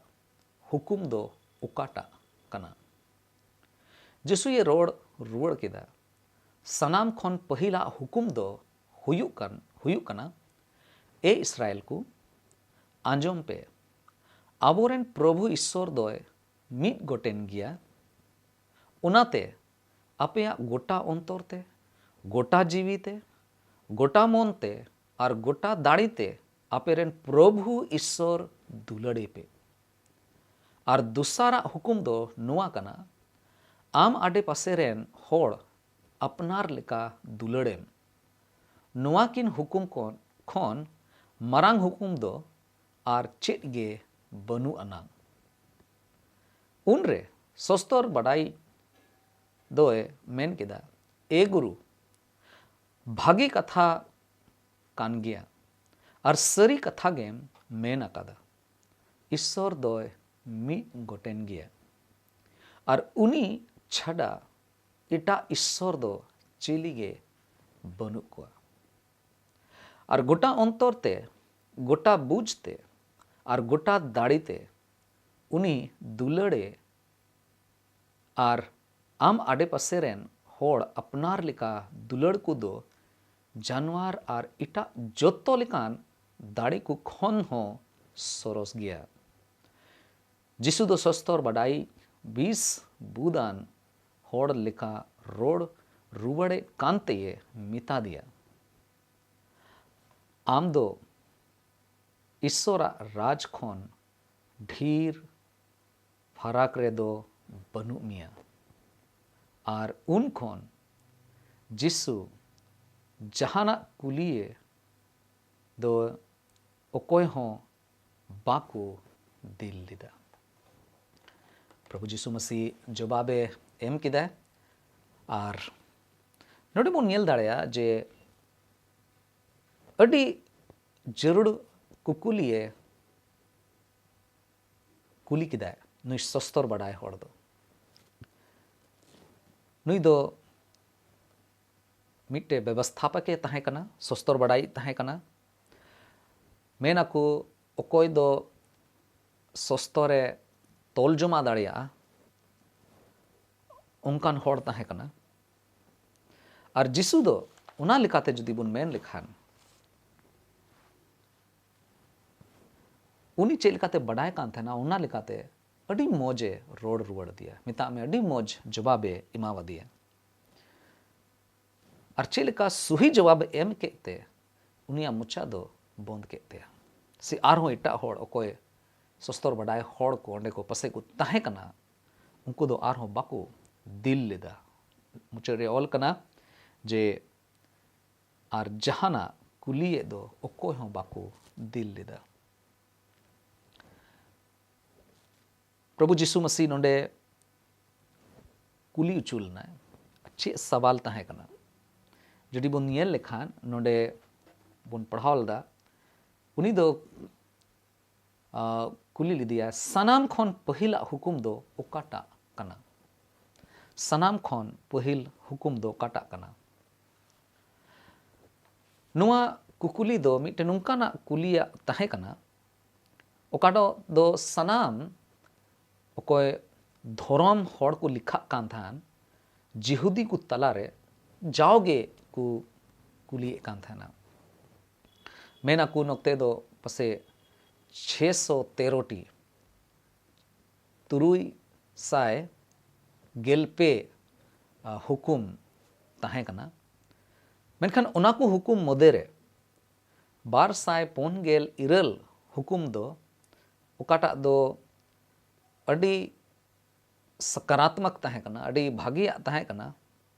ᱦᱩᱠᱩᱢ ᱫᱚ ᱚᱠᱟᱴᱟᱜ ᱠᱟᱱᱟ?" ᱡᱤᱥᱩᱭᱮ ᱨᱚᱲ ᱨᱩᱣᱟᱹᱲ ᱠᱮᱫᱟ, "ᱥᱟᱱᱟᱢ ᱠᱷᱚᱱ ᱯᱟᱹᱦᱤᱞᱟᱜ ᱦᱩᱠᱩᱢ ᱫᱚ ᱦᱩᱭᱩᱜ ᱠᱟᱱ, ᱦᱩᱭᱩᱜ ᱠᱟᱱᱟ, ᱮ ᱤᱥᱨᱟᱭᱮᱞ ᱠᱚ, ᱟᱸᱡᱚᱢ ᱯᱮ, ᱟᱵᱚᱨᱮᱱ ᱯᱨᱚᱵᱷᱩ ᱤᱥᱥᱚᱨ ᱫᱚᱭ ᱢᱤᱫ ᱜᱚᱴᱮᱱ ᱜᱮᱭᱟ᱾ ᱚᱱᱟᱛᱮ ᱟᱯᱮᱭᱟᱜ ᱜᱚᱴᱟ ᱚᱱᱛᱚᱨ ᱛᱮ, ᱜᱚᱴᱟ ᱡᱤᱣᱤ ᱛᱮ, ᱜᱚᱴᱟ ᱢᱚᱱ ᱛᱮ ᱟᱨ ᱜᱚᱴᱟ ᱫᱟᱲᱮ ᱛᱮ ᱟᱯᱮᱨᱮᱱ ᱯᱨᱚᱵᱷᱩ ᱤᱥᱥᱚᱨ ᱫᱩᱞᱟᱹᱲᱮ ᱯᱮ᱾ ᱟᱨ ᱫᱚᱥᱟᱨᱟᱜ ᱦᱩᱠᱩᱢ ᱫᱚ ᱱᱚᱣᱟ ᱠᱟᱱᱟ, ᱟᱢ ᱟᱰᱮ ᱯᱟᱥᱮ ᱨᱮᱱ ᱦᱚᱲ ᱟᱯᱱᱟᱨ ᱞᱮᱠᱟ ᱫᱩᱞᱟᱹᱲᱮᱢ᱾ ᱱᱚᱣᱟ ᱠᱤᱱ ᱦᱩᱠᱩᱢ ᱠᱚ ᱠᱷᱚᱱ ᱢᱟᱨᱟᱝ ᱦᱩᱠᱩᱢ ᱫᱚ ᱟᱨ ᱪᱮᱫ ᱜᱮ ᱵᱟᱹᱱᱩᱜ ᱟᱱᱟᱝ᱾" ᱩᱱᱨᱮ ᱥᱚᱥᱛᱚᱨ ᱵᱟᱰᱟᱭ ᱫᱚᱭ ᱢᱮᱱ ᱠᱮᱫᱟ, "ᱮ ᱜᱩᱨᱩ, ᱵᱷᱟᱹᱜᱤ ᱠᱟᱛᱷᱟ ᱠᱟᱱ ᱜᱮᱭᱟ ᱟᱨ ᱥᱟᱹᱨᱤ ᱠᱟᱛᱷᱟ ᱜᱮᱢ ᱢᱮᱱ ᱟᱠᱟᱫᱟ᱾ ᱤᱥᱥᱚᱨ ᱫᱚᱭ ᱢᱤᱫ ᱜᱚᱴᱮᱱ ᱜᱮᱭᱟ ᱟᱨ ᱩᱱᱤ ᱪᱷᱟᱰᱟ ᱮᱴᱟᱜ ᱤᱥᱥᱚᱨ ᱫᱚ ᱪᱤᱞᱤ ᱜᱮ ᱵᱟᱹᱱᱩᱜ ᱠᱚᱣᱟ᱾ ᱟᱨ ᱜᱚᱴᱟ ᱚᱱᱛᱚᱨ ᱛᱮ, ᱜᱚᱴᱟ ᱵᱩᱡᱽ ᱛᱮ ᱟᱨ ᱜᱚᱴᱟ ᱫᱟᱲᱮ ᱛᱮ ᱩᱱᱤ ᱫᱩᱞᱟᱹᱲᱮ ᱟᱨ ᱟᱢ ᱟᱰᱮᱯᱟᱥᱮ ᱨᱮᱱ ᱦᱚᱲ ᱟᱯᱱᱟᱨ ᱞᱮᱠᱟ ᱫᱩᱞᱟᱹᱲ ᱠᱚᱫᱚ ᱡᱟᱱᱣᱟᱨ ᱟᱨ ᱮᱴᱟᱜ ᱡᱚᱛᱚ ᱞᱮᱠᱟᱱ ᱫᱟᱲᱮ ᱠᱚ ᱠᱷᱚᱱ ᱦᱚᱸ ᱥᱚᱨᱚᱥ ᱜᱮᱭᱟ᱾ ᱡᱤᱥᱩ ᱫᱚ ᱥᱚᱥᱛᱚᱨ ᱵᱟᱰᱟᱭ ᱵᱤᱥ ᱵᱩᱫᱟᱱ ᱦᱚᱲ ᱞᱮᱠᱟ ᱨᱚᱲ ᱨᱩᱣᱟᱹᱲᱮᱫ ᱠᱟᱱ ᱛᱮᱭᱮ ᱢᱮᱛᱟ ᱫᱮᱭᱟ, ᱟᱢ ᱫᱚ ᱤᱥᱥᱚᱨᱟᱜ ᱨᱟᱡᱽ ᱠᱷᱚᱱ ᱰᱷᱮᱨ ᱯᱷᱟᱨᱟᱠ ᱨᱮᱫᱚ ᱵᱟᱹᱱᱩᱜ ᱢᱮᱭᱟ᱾ ᱟᱨ ᱩᱱ ᱠᱷᱚᱱ ᱡᱤᱥᱩ ᱡᱟᱦᱟᱱᱟᱜ ᱠᱩᱞᱤᱭᱮ ᱫᱚ ᱚᱠᱚᱭ ᱦᱚᱸ ᱵᱟᱠᱚ ᱫᱤᱞ ᱞᱮᱫᱟ᱾ ᱯᱨᱚᱵᱷᱩ ᱡᱤᱥᱩ ᱢᱟᱥᱤ ᱡᱚᱵᱟᱵᱮ ᱮᱢ ᱠᱮᱫᱟ᱾ ᱟᱨ ᱱᱚᱰᱮ ᱵᱚᱱ ᱧᱮᱞ ᱫᱟᱲᱮᱭᱟᱜᱼᱟ ᱡᱮ ᱟᱹᱰᱤ ᱡᱟᱹᱨᱩᱲ ᱠᱩᱠᱞᱤᱭᱮ ᱠᱩᱞᱤ ᱠᱮᱫᱟᱭ ᱱᱩᱭ ᱥᱚᱥᱛᱚᱨ ᱵᱟᱰᱟᱭ ᱦᱚᱲ ᱫᱚ᱾ ᱱᱩᱭ ᱫᱚ ᱢᱤᱫᱴᱮᱡ ᱵᱮᱵᱚᱥᱛᱷᱟᱯᱚᱠᱮ ᱛᱟᱦᱮᱸ ᱠᱟᱱᱟ, ᱥᱚᱥᱛᱚᱨ ᱵᱟᱰᱟᱭᱤᱡ ᱛᱟᱦᱮᱸ ᱠᱟᱱᱟ᱾ ᱢᱮᱱ ᱟᱠᱚ ᱚᱠᱚᱭ ᱫᱚ ᱥᱚᱥᱛᱚᱨᱮ ᱛᱚᱞ ᱡᱚᱢᱟ ᱫᱟᱲᱮᱭᱟᱜᱼᱟ, ᱚᱱᱠᱟᱱ ᱦᱚᱲ ᱛᱟᱦᱮᱸ ᱠᱟᱱᱟ᱾ ᱟᱨ ᱡᱤᱥᱩ ᱫᱚ ᱚᱱᱟ ᱞᱮᱠᱟᱛᱮ ᱡᱩᱫᱤ ᱵᱚᱱ ᱢᱮᱱ ᱞᱮᱠᱷᱟᱱ, ᱩᱱᱤ ᱪᱮᱫ ᱞᱮᱠᱟᱛᱮ ᱵᱟᱰᱟᱭ ᱠᱟᱱ ᱛᱟᱦᱮᱱᱟ, ᱚᱱᱟ ᱞᱮᱠᱟᱛᱮ ᱟᱹᱰᱤ ᱢᱚᱡᱮ ᱨᱚᱲ ᱨᱩᱣᱟᱹᱲ ᱟᱫᱮᱭᱟ᱾ ᱢᱮᱛᱟᱜ ᱢᱮ, ᱟᱹᱰᱤ ᱢᱚᱡᱽ ᱡᱚᱵᱟᱵᱮ ᱮᱢᱟᱣᱟᱫᱮᱭᱟ᱾ ᱟᱨ ᱪᱮᱫ ᱞᱮᱠᱟ ᱥᱩᱦᱤ ᱡᱚᱵᱟᱵᱮ ᱮᱢ ᱠᱮᱫ ᱛᱮ ᱩᱱᱤᱭᱟᱜ ᱢᱚᱪᱟ ᱫᱚ ᱵᱚᱱᱫ ᱠᱮᱫ ᱛᱟᱭᱟ᱾ ᱥᱮ ᱟᱨᱦᱚᱸ ᱮᱴᱟᱜ ᱦᱚᱲ, ᱚᱠᱚᱭ ᱥᱚᱥᱛᱚᱨ ᱵᱟᱰᱟᱭ ᱦᱚᱲ ᱠᱚ ᱚᱸᱰᱮ ᱠᱚ ᱯᱟᱥᱮᱡ ᱠᱚ ᱛᱟᱦᱮᱸ ᱠᱟᱱᱟ, ᱩᱱᱠᱩ ᱫᱚ ᱟᱨᱦᱚᱸ ᱵᱟᱠᱚ ᱫᱤᱞ ᱞᱮᱫᱟ᱾ ᱢᱩᱪᱟᱹᱫ ᱨᱮ ᱚᱞ ᱠᱟᱱᱟ ᱡᱮ, ᱟᱨ ᱡᱟᱦᱟᱱᱟᱜ ᱠᱩᱞᱤᱭᱮᱫ ᱫᱚ ᱚᱠᱚᱭ ᱦᱚᱸ ᱵᱟᱠᱚ ᱫᱤᱞ ᱞᱮᱫᱟ᱾ ᱯᱨᱚᱵᱷᱩ ᱡᱤᱥᱩ ᱢᱟᱥᱤ ᱱᱚᱰᱮ ᱠᱩᱞᱤ ᱦᱚᱪᱚ ᱞᱮᱱᱟᱭ, ᱪᱮᱫ ᱥᱟᱣᱟᱞ ᱛᱟᱦᱮᱸ ᱠᱟᱱᱟ? ᱡᱩᱫᱤ ᱵᱚᱱ ᱧᱮᱞ ᱞᱮᱠᱷᱟᱱ, ᱱᱚᱰᱮ ᱵᱚᱱ ᱯᱟᱲᱦᱟᱣ ᱞᱮᱫᱟ, ᱩᱱᱤ ᱫᱚ, ᱟ, ᱠᱩᱞᱤ ᱞᱮᱫᱮᱭᱟ, "ᱥᱟᱱᱟᱢ ᱠᱷᱚᱱ ᱯᱟᱹᱦᱤᱞᱟᱜ ᱦᱩᱠᱩᱢ ᱫᱚ ᱚᱠᱟᱴᱟᱜ ᱠᱟᱱᱟ?" ᱥᱟᱱᱟᱢ ᱠᱷᱚᱱ ᱯᱟᱹᱦᱤᱞ ᱦᱩᱠᱩᱢ ᱫᱚ ᱚᱠᱟᱴᱟᱜ ᱠᱟᱱᱟ? ᱱᱚᱣᱟ ᱠᱩᱠᱞᱤ ᱫᱚ ᱢᱤᱫᱴᱮᱱ ᱱᱚᱝᱠᱟᱱᱟᱜ ᱠᱩᱞᱤᱭᱟᱜ ᱛᱟᱦᱮᱸ ᱠᱟᱱᱟ, ᱚᱠᱟ ᱫᱚ, ᱫᱚ ᱥᱟᱱᱟᱢ ᱚᱠᱚᱭ ᱫᱷᱚᱨᱚᱢ ᱦᱚᱲ ᱠᱚ ᱞᱮᱠᱷᱟᱜ ᱠᱟᱱ ᱛᱟᱦᱮᱱ, ᱡᱤᱦᱩᱫᱤ ᱠᱚ ᱛᱟᱞᱟᱨᱮ ᱡᱟᱣᱜᱮ ᱠᱚ ᱠᱩᱞᱤᱭᱮᱫ ᱠᱟᱱ ᱛᱟᱦᱮᱱᱟ᱾ ᱢᱮᱱ ᱟᱠᱚ ᱱᱚᱛᱮ ᱫᱚ ᱯᱟᱥᱮ ᱪᱷᱮᱥᱚ ᱛᱮᱨᱚ ᱴᱤ, ᱛᱩᱨᱩᱭ ᱥᱟᱭ ᱜᱮᱞ ᱯᱮ, ᱟ, ᱦᱩᱠᱩᱢ ᱛᱟᱦᱮᱸ ᱠᱟᱱᱟ᱾ ᱢᱮᱱᱠᱷᱟᱱ ᱚᱱᱟ ᱠᱚ ᱦᱩᱠᱩᱢ ᱢᱚᱫᱽᱫᱷᱮ ᱨᱮ ᱵᱟᱨ ᱥᱟᱭ ᱯᱩᱱ ᱜᱮᱞ ᱤᱨᱟᱹᱞ ᱦᱩᱠᱩᱢ ᱫᱚ ᱚᱠᱟᱴᱟᱜ ᱫᱚ ᱟᱹᱰᱤ ᱥᱟᱠᱟᱨᱟᱛᱢᱚᱠ ᱛᱟᱦᱮᱸ ᱠᱟᱱᱟ, ᱟᱹᱰᱤ ᱵᱷᱟᱹᱜᱤᱭᱟᱜ ᱛᱟᱦᱮᱸ ᱠᱟᱱᱟ,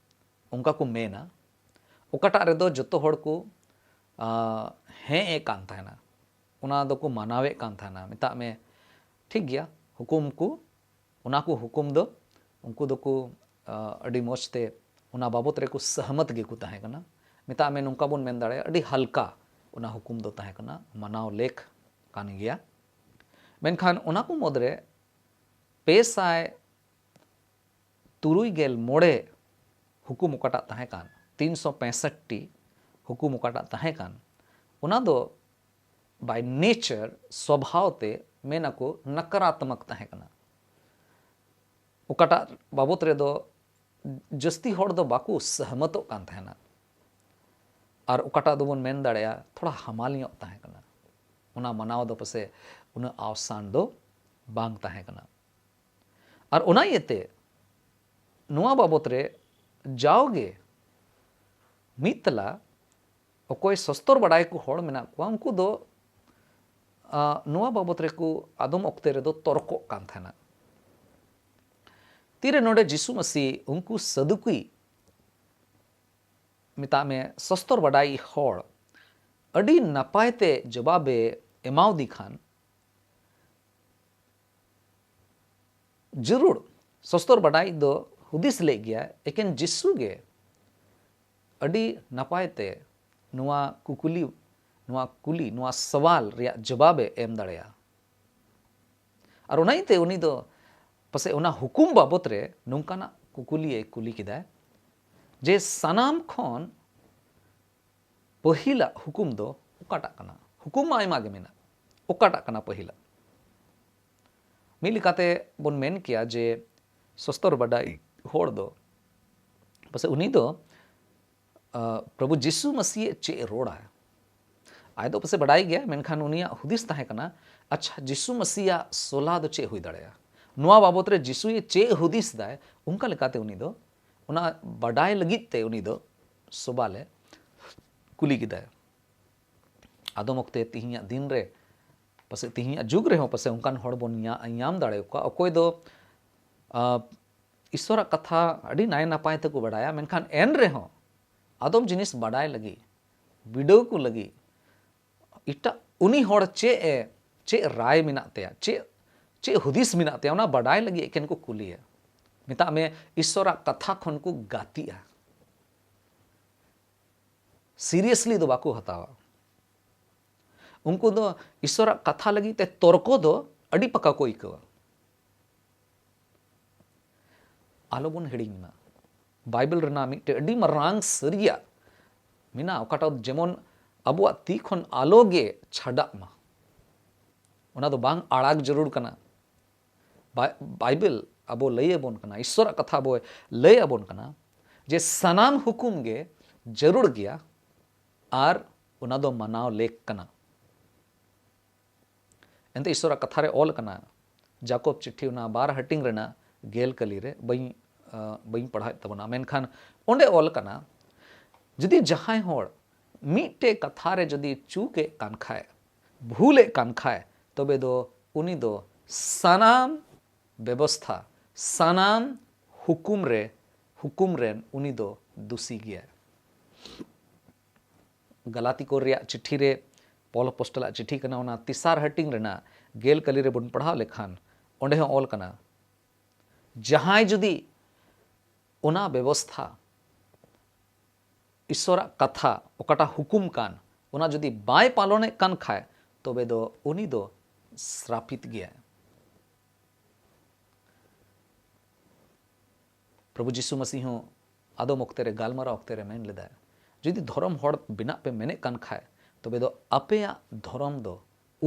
ᱚᱱᱠᱟ ᱠᱚ ᱢᱮᱱᱟ᱾ ᱚᱠᱟᱴᱟᱜ ᱨᱮᱫᱚ ᱡᱚᱛᱚ ᱦᱚᱲ ᱠᱚ, ᱟ, ᱦᱮᱸ ᱮ ᱠᱟᱱ ᱛᱟᱦᱮᱱᱟ, ᱚᱱᱟ ᱫᱚᱠᱚ ᱢᱟᱱᱟᱣᱮᱫ ᱠᱟᱱ ᱛᱟᱦᱮᱱᱟ᱾ ᱢᱮᱛᱟᱜ ᱢᱮ, ᱴᱷᱤᱠ ᱜᱮᱭᱟ, ᱦᱩᱠᱩᱢ ᱠᱚ, ᱚᱱᱟ ᱠᱚ ᱦᱩᱠᱩᱢ ᱫᱚ ᱩᱱᱠᱩ ᱫᱚᱠᱚ, ᱟ, ᱟᱹᱰᱤ ᱢᱚᱡᱽ ᱛᱮ ᱚᱱᱟ ᱵᱟᱵᱚᱛ ᱨᱮᱠᱚ ᱥᱟᱦᱢᱟᱛ ᱜᱮᱠᱚ ᱛᱟᱦᱮᱸ ᱠᱟᱱᱟ᱾ ᱢᱮᱛᱟᱜ ᱢᱮ, ᱱᱚᱝᱠᱟ ᱵᱚᱱ ᱢᱮᱱ ᱫᱟᱲᱮᱭᱟᱜᱼᱟ, ᱟᱹᱰᱤ ᱦᱟᱞᱠᱟ ᱚᱱᱟ ᱦᱩᱠᱩᱢ ᱫᱚ ᱛᱟᱦᱮᱸ ᱠᱟᱱᱟ, ᱢᱟᱱᱟᱣ ᱞᱮᱠ ᱠᱟᱱ ᱜᱮᱭᱟ᱾ ᱢᱮᱱᱠᱷᱟᱱ ᱚᱱᱟ ᱠᱚ ᱢᱩᱫᱽᱨᱮ ᱯᱮ ᱥᱟᱭ ᱛᱩᱨᱩᱭ ᱜᱮᱞ ᱢᱚᱬᱮ ᱦᱩᱠᱩᱢ ᱚᱠᱟᱴᱟᱜ ᱛᱟᱦᱮᱸ ᱠᱟᱱ, ᱛᱤᱱᱥᱚ ᱯᱮᱸᱥᱚᱴᱴᱤ ᱦᱩᱠᱩᱢ ᱚᱠᱟᱴᱟᱜ ᱛᱟᱦᱮᱸ ᱠᱟᱱ, ᱚᱱᱟ ᱫᱚ by nature, ᱥᱚᱵᱷᱟᱣ ᱛᱮ ᱢᱮᱱ ᱟᱠᱚ ᱱᱟᱠᱟᱨᱟᱛᱢᱚᱠ ᱛᱟᱦᱮᱸ ᱠᱟᱱᱟ᱾ ᱚᱠᱟᱴᱟᱜ ᱵᱟᱵᱚᱛ ᱨᱮᱫᱚ ᱡᱟᱹᱥᱛᱤ ᱦᱚᱲ ᱫᱚ ᱵᱟᱠᱚ ᱥᱚᱦᱢᱚᱛᱚᱜ ᱠᱟᱱ ᱛᱟᱦᱮᱱᱟ, ᱟᱨ ᱚᱠᱟᱴᱟᱜ ᱫᱚᱵᱚᱱ ᱢᱮᱱ ᱫᱟᱲᱮᱭᱟᱜᱼᱟ ᱛᱷᱚᱲᱟ ᱦᱟᱢᱟᱞ ᱧᱚᱜ ᱛᱟᱦᱮᱸ ᱠᱟᱱᱟ, ᱚᱱᱟ ᱢᱟᱱᱟᱣ ᱫᱚ ᱯᱟᱥᱮ ᱩᱱᱟᱹᱜ ᱟᱣᱥᱟᱱ ᱫᱚ ᱵᱟᱝ ᱛᱟᱦᱮᱸ ᱠᱟᱱᱟ᱾ ᱟᱨ ᱚᱱᱟ ᱤᱭᱟᱹᱛᱮ ᱱᱚᱣᱟ ᱵᱟᱵᱚᱛ ᱨᱮ ᱡᱟᱣᱜᱮ ᱢᱤᱫ ᱛᱟᱞᱟ ᱚᱠᱚᱭ ᱥᱚᱥᱛᱚᱨ ᱵᱟᱰᱟᱭ ᱠᱚ ᱦᱚᱲ ᱢᱮᱱᱟᱜ ᱠᱚᱣᱟ, ᱩᱱᱠᱩ ᱫᱚ, ᱟ, ᱱᱚᱣᱟ ᱵᱟᱵᱚᱛ ᱨᱮᱠᱚ ᱟᱫᱚᱢ ᱚᱠᱛᱮ ᱨᱮᱫᱚ ᱛᱚᱨᱠᱚᱜ ᱠᱟᱱ ᱛᱟᱦᱮᱱᱟ᱾ ᱛᱤᱨᱮ ᱱᱚᱰᱮ ᱡᱤᱥᱩ ᱢᱟᱹᱥᱤ ᱩᱱᱠᱩ ᱥᱟᱫᱩᱠᱤ, ᱢᱮᱛᱟᱜ ᱢᱮ, ᱥᱚᱥᱛᱚᱨ ᱵᱟᱰᱟᱭ ᱦᱚᱲ ᱟᱹᱰᱤ ᱱᱟᱯᱟᱭ ᱛᱮ ᱡᱚᱵᱟᱵᱮ ᱮᱢᱟᱣᱫᱤ ᱠᱷᱟᱱ, ᱡᱟᱹᱨᱩᱲ ᱥᱚᱥᱛᱚᱨ ᱵᱟᱰᱟᱭ ᱫᱚ ᱦᱩᱫᱤᱥ ᱞᱮᱫ ᱜᱮᱭᱟ, ᱮᱠᱮᱱ ᱡᱤᱥᱩ ᱜᱮ ᱟᱹᱰᱤ ᱱᱟᱯᱟᱭ ᱛᱮ ᱱᱚᱣᱟ ᱠᱩᱠᱞᱤ, ᱱᱚᱣᱟ ᱠᱩᱞᱤ, ᱱᱚᱣᱟ ᱥᱟᱣᱟᱞ ᱨᱮᱭᱟᱜ ᱡᱚᱵᱟᱵᱮ ᱮᱢ ᱫᱟᱲᱮᱭᱟᱜᱼᱟ᱾ ᱟᱨ ᱚᱱᱟ ᱤᱭᱟᱹᱛᱮ ᱩᱱᱤ ᱫᱚ ᱯᱟᱥᱮᱡ ᱚᱱᱟ ᱦᱩᱠᱩᱢ ᱵᱟᱵᱚᱛ ᱨᱮ ᱱᱚᱝᱠᱟᱱᱟᱜ ᱠᱩᱠᱞᱤᱭᱮ ᱠᱩᱞᱤ ᱠᱮᱫᱟ ᱡᱮ, ᱥᱟᱱᱟᱢ ᱠᱷᱚᱱ ᱯᱟᱹᱦᱤᱞᱟᱜ ᱦᱩᱠᱩᱢ ᱫᱚ ᱚᱠᱟᱴᱟᱜ ᱠᱟᱱᱟ? ᱦᱩᱠᱩᱢ ᱢᱟ ᱟᱭᱢᱟ ᱜᱮ ᱢᱮᱱᱟᱜ, ᱚᱠᱟᱴᱟᱜ ᱠᱟᱱᱟ ᱯᱟᱹᱦᱤᱞᱟᱜ? ᱢᱤᱫ ᱞᱮᱠᱟᱛᱮ ᱵᱚᱱ ᱢᱮᱱ ᱠᱮᱭᱟ ᱡᱮ ᱥᱚᱥᱛᱚᱨ ᱵᱟᱰᱟᱭ ᱦᱚᱲ ᱫᱚ ᱯᱟᱥᱮ ᱩᱱᱤ ᱫᱚ ᱯᱨᱚᱵᱷᱩ ᱡᱤᱥᱩ ᱢᱟᱥᱤ ᱪᱮᱫ ᱮ ᱨᱚᱲᱟ᱾ ᱟᱡ ᱫᱚ ᱯᱟᱥᱮ ᱵᱟᱰᱟᱭ ᱜᱮᱭᱟ, ᱢᱮᱱᱠᱷᱟᱱ ᱩᱱᱤᱭᱟᱜ ᱦᱩᱫᱤᱥ ᱛᱟᱦᱮᱸ ᱠᱟᱱᱟ, ᱟᱪᱪᱷᱟ, ᱡᱤᱥᱩ ᱢᱟᱥᱤᱭᱟᱜ ᱥᱚᱞᱟ ᱫᱚ ᱪᱮᱫ ᱦᱩᱭ ᱫᱟᱲᱮᱭᱟᱜᱼᱟ? ᱱᱚᱣᱟ ᱵᱟᱵᱚᱛ ᱨᱮ ᱡᱤᱥᱩ ᱪᱮᱫ ᱦᱩᱫᱤᱥ ᱫᱟᱭ? ᱚᱱᱠᱟ ᱞᱮᱠᱟᱛᱮ ᱩᱱᱤ ᱫᱚ ᱚᱱᱟ ᱵᱟᱰᱟᱭ ᱞᱟᱹᱜᱤᱫ ᱛᱮ ᱩᱱᱤ ᱫᱚ ᱥᱚᱵᱟᱞᱮ ᱠᱩᱞᱤ ᱠᱮᱫᱟᱭ᱾ ᱟᱫᱚᱢ ᱚᱠᱛᱮ ᱛᱤᱦᱤᱧᱟᱜ ᱫᱤᱱ ᱨᱮ ᱯᱟᱥᱮ ᱛᱤᱦᱤᱧᱟᱜ ᱡᱩᱜᱽ ᱨᱮᱦᱚᱸ ᱯᱟᱥᱮ ᱚᱱᱠᱟᱱ ᱦᱚᱲ ᱵᱚᱱ ᱧᱟ-, ᱧᱟᱢ ᱫᱟᱲᱮ ᱟᱠᱚᱣᱟ, ᱚᱠᱚᱭ ᱫᱚ ᱟᱸ, ᱤᱥᱥᱚᱨᱟᱜ ᱠᱟᱛᱷᱟ ᱟᱹᱰᱤ ᱱᱟᱭ ᱱᱟᱯᱟᱭ ᱛᱮᱠᱚ ᱵᱟᱰᱟᱭᱟ, ᱢᱮᱱᱠᱷᱟᱱ ᱮᱱ ᱨᱮᱦᱚᱸ ᱟᱫᱚᱢ ᱡᱤᱱᱤᱥ ᱵᱟᱰᱟᱭ ᱞᱟᱹᱜᱤᱫ, ᱵᱤᱰᱟᱹᱣ ᱠᱚ ᱞᱟᱹᱜᱤᱫ, ᱮᱴᱟᱜ ᱩᱱᱤ ᱦᱚᱲ ᱪᱮᱫ ᱮ, ᱪᱮᱫ ᱨᱟᱭ ᱢᱮᱱᱟᱜ ᱛᱟᱭᱟ, ᱪᱮᱫ, ᱪᱮᱫ ᱦᱩᱫᱤᱥ ᱢᱮᱱᱟᱜ ᱛᱟᱭᱟ, ᱚᱱᱟ ᱵᱟᱰᱟᱭ ᱞᱟᱹᱜᱤᱫ ᱮᱠᱮᱱ ᱠᱚ ᱠᱩᱞᱤᱭᱟ᱾ ᱢᱮᱛᱟᱜ ᱢᱮ, ᱤᱥᱥᱚᱨᱟᱜ ᱠᱟᱛᱷᱟ ᱠᱷᱚᱱ ᱠᱚ ᱜᱟᱛᱮᱜᱼᱟ᱾ ᱥᱤᱨᱤᱭᱟᱥᱞᱤ ᱫᱚ ᱵᱟᱠᱚ ᱦᱟᱛᱟᱣᱟ᱾ ᱩᱱᱠᱩ ᱫᱚ ᱤᱥᱥᱚᱨᱟᱜ ᱠᱟᱛᱷᱟ ᱞᱟᱹᱜᱤᱫ ᱛᱮ ᱛᱚᱨᱠᱚ ᱫᱚ ᱟᱹᱰᱤ ᱯᱟᱠᱟ ᱠᱚ ᱟᱹᱭᱠᱟᱹᱣᱟ᱾ ᱟᱞᱚᱵᱚᱱ ᱦᱤᱲᱤᱧ ᱢᱟ, ᱵᱟᱭᱵᱮᱞ ᱨᱮᱱᱟᱜ ᱢᱤᱫᱴᱮᱱ ᱟᱹᱰᱤ ᱢᱟᱨᱟᱝ ᱥᱟᱹᱨᱤᱭᱟᱜ ᱢᱮᱱᱟᱜᱼᱟ, ᱚᱠᱟᱴᱟᱜ ᱡᱮᱢᱚᱱ ᱟᱵᱚᱣᱟᱜ ᱛᱤ ᱠᱷᱚᱱ ᱟᱞᱚ ᱜᱮ ᱪᱷᱟᱰᱟᱜ ᱢᱟ᱾ ᱚᱱᱟ ᱫᱚ ᱵᱟᱝ ᱟᱲᱟᱜ ᱡᱟᱹᱨᱩᱲ ᱠᱟᱱᱟ᱾ ᱵᱟ-, ᱵᱟᱭᱵᱮᱞ ᱟᱵᱚ ᱞᱟᱹᱭ ᱟᱵᱚᱱ ᱠᱟᱱᱟ, ᱤᱥᱥᱚᱨᱟᱜ ᱠᱟᱛᱷᱟ ᱟᱵᱚ ᱞᱟᱹᱭ ᱟᱵᱚᱱ ᱠᱟᱱᱟ ᱡᱮ ᱥᱟᱱᱟᱢ ᱦᱩᱠᱩᱢ ᱜᱮ ᱡᱟᱹᱨᱩᱲ ᱜᱮᱭᱟ ᱟᱨ ᱚᱱᱟ ᱫᱚ ᱢᱟᱱᱟᱣ ᱞᱮᱠ ᱠᱟᱱᱟ᱾ ᱮᱱᱛᱮ ᱤᱥᱥᱚᱨᱟᱜ ᱠᱟᱛᱷᱟ ᱨᱮ ᱚᱞ ᱟᱠᱟᱱᱟ, ᱡᱟᱠᱚᱵ ᱪᱤᱴᱷᱤ ᱚᱱᱟ ᱵᱟᱨ ᱦᱟᱹᱴᱤᱧ ᱨᱮᱱᱟᱜ ᱜᱮᱞ ᱠᱟᱹᱞᱤ ᱨᱮ, ᱵᱟᱹᱧ, ᱟᱸ, ᱵᱟᱹᱧ ᱯᱟᱲᱦᱟᱣᱮᱫ ᱛᱟᱵᱚᱱᱟ, ᱢᱮᱱᱠᱷᱟᱱ ᱚᱸᱰᱮ ᱚᱞ ᱟᱠᱟᱱᱟ, ᱡᱩᱫᱤ ᱡᱟᱦᱟᱸᱭ ᱦᱚᱲ ᱢᱤᱫᱴᱮᱡ ᱠᱟᱛᱷᱟ ᱨᱮ ᱡᱩᱫᱤ ᱪᱩᱠ ᱮᱫ ᱠᱟᱱ ᱠᱷᱟᱡ, ᱵᱷᱩᱞ ᱮᱫ ᱠᱟᱱ ᱠᱷᱟᱡ, ᱛᱚᱵᱮ ᱫᱚ ᱩᱱᱤ ᱫᱚ ᱥᱟᱱᱟᱢ ᱵᱮᱵᱚᱥᱛᱷᱟ, ᱥᱟᱱᱟᱢ ᱦᱩᱠᱩᱢ ᱨᱮ, ᱦᱩᱠᱩᱢ ᱨᱮᱱ ᱩᱱᱤ ᱫᱚ ᱫᱩᱥᱤ ᱜᱮᱭᱟᱭ᱾ ᱜᱟᱞᱟᱛᱤ ᱠᱚ ᱨᱮᱭᱟᱜ ᱪᱤᱴᱷᱤ ᱨᱮ, ᱯᱚᱞ ᱟᱯᱚᱥᱴᱚᱞᱟᱜ ᱪᱤᱴᱷᱤ ᱠᱟᱱᱟ, ᱚᱱᱟ ᱛᱮᱥᱟᱨ ᱦᱟᱹᱴᱤᱧ ᱨᱮᱱᱟᱜ ᱜᱮᱞ ᱠᱟᱹᱞᱤ ᱨᱮᱵᱚᱱ ᱯᱟᱲᱦᱟᱣ ᱞᱮᱠᱷᱟᱱ, ᱚᱸᱰᱮ ᱦᱚᱸ ᱚᱞ ᱠᱟᱱᱟ, ᱡᱟᱦᱟᱸᱭ ᱡᱩᱫᱤ ᱚᱱᱟ ᱵᱮᱵᱚᱥᱛᱷᱟ, ᱤᱥᱥᱚᱨᱟᱜ ᱠᱟᱛᱷᱟ, ᱚᱠᱟᱴᱟᱜ ᱦᱩᱠᱩᱢ ᱠᱟᱱ, ᱚᱱᱟ ᱡᱩᱫᱤ ᱵᱟᱭ ᱯᱟᱞᱚᱱᱮᱫ ᱠᱟᱱ ᱠᱷᱟᱡ, ᱛᱚᱵᱮ ᱫᱚ ᱩᱱᱤ ᱫᱚ ᱥᱨᱟᱯᱤᱛ ᱜᱮᱭᱟᱭ᱾ ᱯᱨᱚᱵᱷᱩ ᱡᱤᱥᱩ ᱢᱟᱥᱤ ᱦᱚᱸ ᱟᱫᱚᱢ ᱚᱠᱛᱮ ᱨᱮ, ᱜᱟᱞᱢᱟᱨᱟᱣ ᱚᱠᱛᱮ ᱨᱮ ᱢᱮᱱ ᱞᱮᱫᱟᱭ, ᱡᱩᱫᱤ ᱫᱷᱚᱨᱚᱢ ᱦᱚᱲ ᱵᱮᱱᱟᱜ ᱯᱮ ᱢᱮᱱᱮᱫ ᱠᱟᱱ ᱠᱷᱟᱡ, ᱛᱚᱵᱮ ᱫᱚ ᱟᱯᱮᱭᱟᱜ ᱫᱷᱚᱨᱚᱢ ᱫᱚ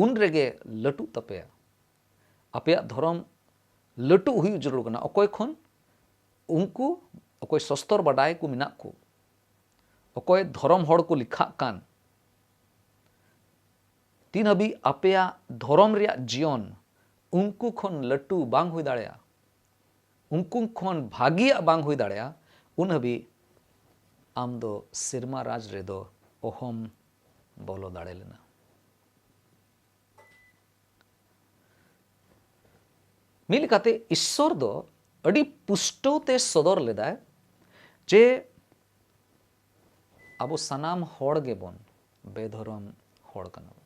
ᱩᱱ ᱨᱮᱜᱮ ᱞᱟᱹᱴᱩᱜ ᱛᱟᱯᱮᱭᱟ, ᱟᱯᱮᱭᱟᱜ ᱫᱷᱚᱨᱚᱢ ᱞᱟᱹᱴᱩ ᱦᱩᱭᱩᱜ ᱡᱟᱹᱨᱩᱲ ᱠᱟᱱᱟ᱾ ᱚᱠᱚᱭ ᱠᱷᱚᱱ? ᱩᱱᱠᱩ ᱚᱠᱚᱭ ᱥᱚᱥᱛᱚᱨ ᱵᱟᱰᱟᱭ ᱠᱚ ᱢᱮᱱᱟᱜ ᱠᱚ, ᱚᱠᱚᱭ ᱫᱷᱚᱨᱚᱢ ᱦᱚᱲ ᱠᱚ ᱞᱮᱠᱷᱟᱜ ᱠᱟᱱ, ᱛᱤᱱ ᱦᱟᱹᱵᱤᱡ ᱟᱯᱮᱭᱟᱜ ᱫᱷᱚᱨᱚᱢ ᱨᱮᱭᱟᱜ ᱡᱤᱭᱚᱱ ᱩᱱᱠᱩ ᱠᱷᱚᱱ ᱞᱟᱹᱴᱩ ᱵᱟᱝ ᱦᱩᱭ ᱫᱟᱲᱮᱭᱟᱜᱼᱟ, ᱩᱱᱠᱩ ᱠᱷᱚᱱ ᱵᱷᱟᱹᱜᱤᱭᱟᱜ ᱵᱟᱝ ᱦᱩᱭ ᱫᱟᱲᱮᱭᱟᱜᱼᱟ, ᱩᱱ ᱦᱟᱹᱵᱤᱡ ᱟᱢ ᱫᱚ ᱥᱮᱨᱢᱟ ᱨᱟᱡᱽ ᱨᱮᱫᱚ ᱚᱦᱚᱢ ᱵᱚᱞᱚ ᱫᱟᱲᱮ ᱞᱮᱱᱟ᱾ ᱢᱤᱫ ᱞᱮᱠᱟᱛᱮ ᱤᱥᱥᱚᱨ ᱫᱚ ᱟᱹᱰᱤ ᱯᱩᱥᱴᱟᱹᱣ ᱛᱮ ᱥᱚᱫᱚᱨ ᱞᱮᱫᱟᱭ ᱡᱮ ᱟᱵᱚ ᱥᱟᱱᱟᱢ ᱦᱚᱲ ᱜᱮᱵᱚᱱ ᱵᱮᱫᱷᱚᱨᱚᱢ ᱦᱚᱲ ᱠᱟᱱᱟ ᱵᱚᱱ᱾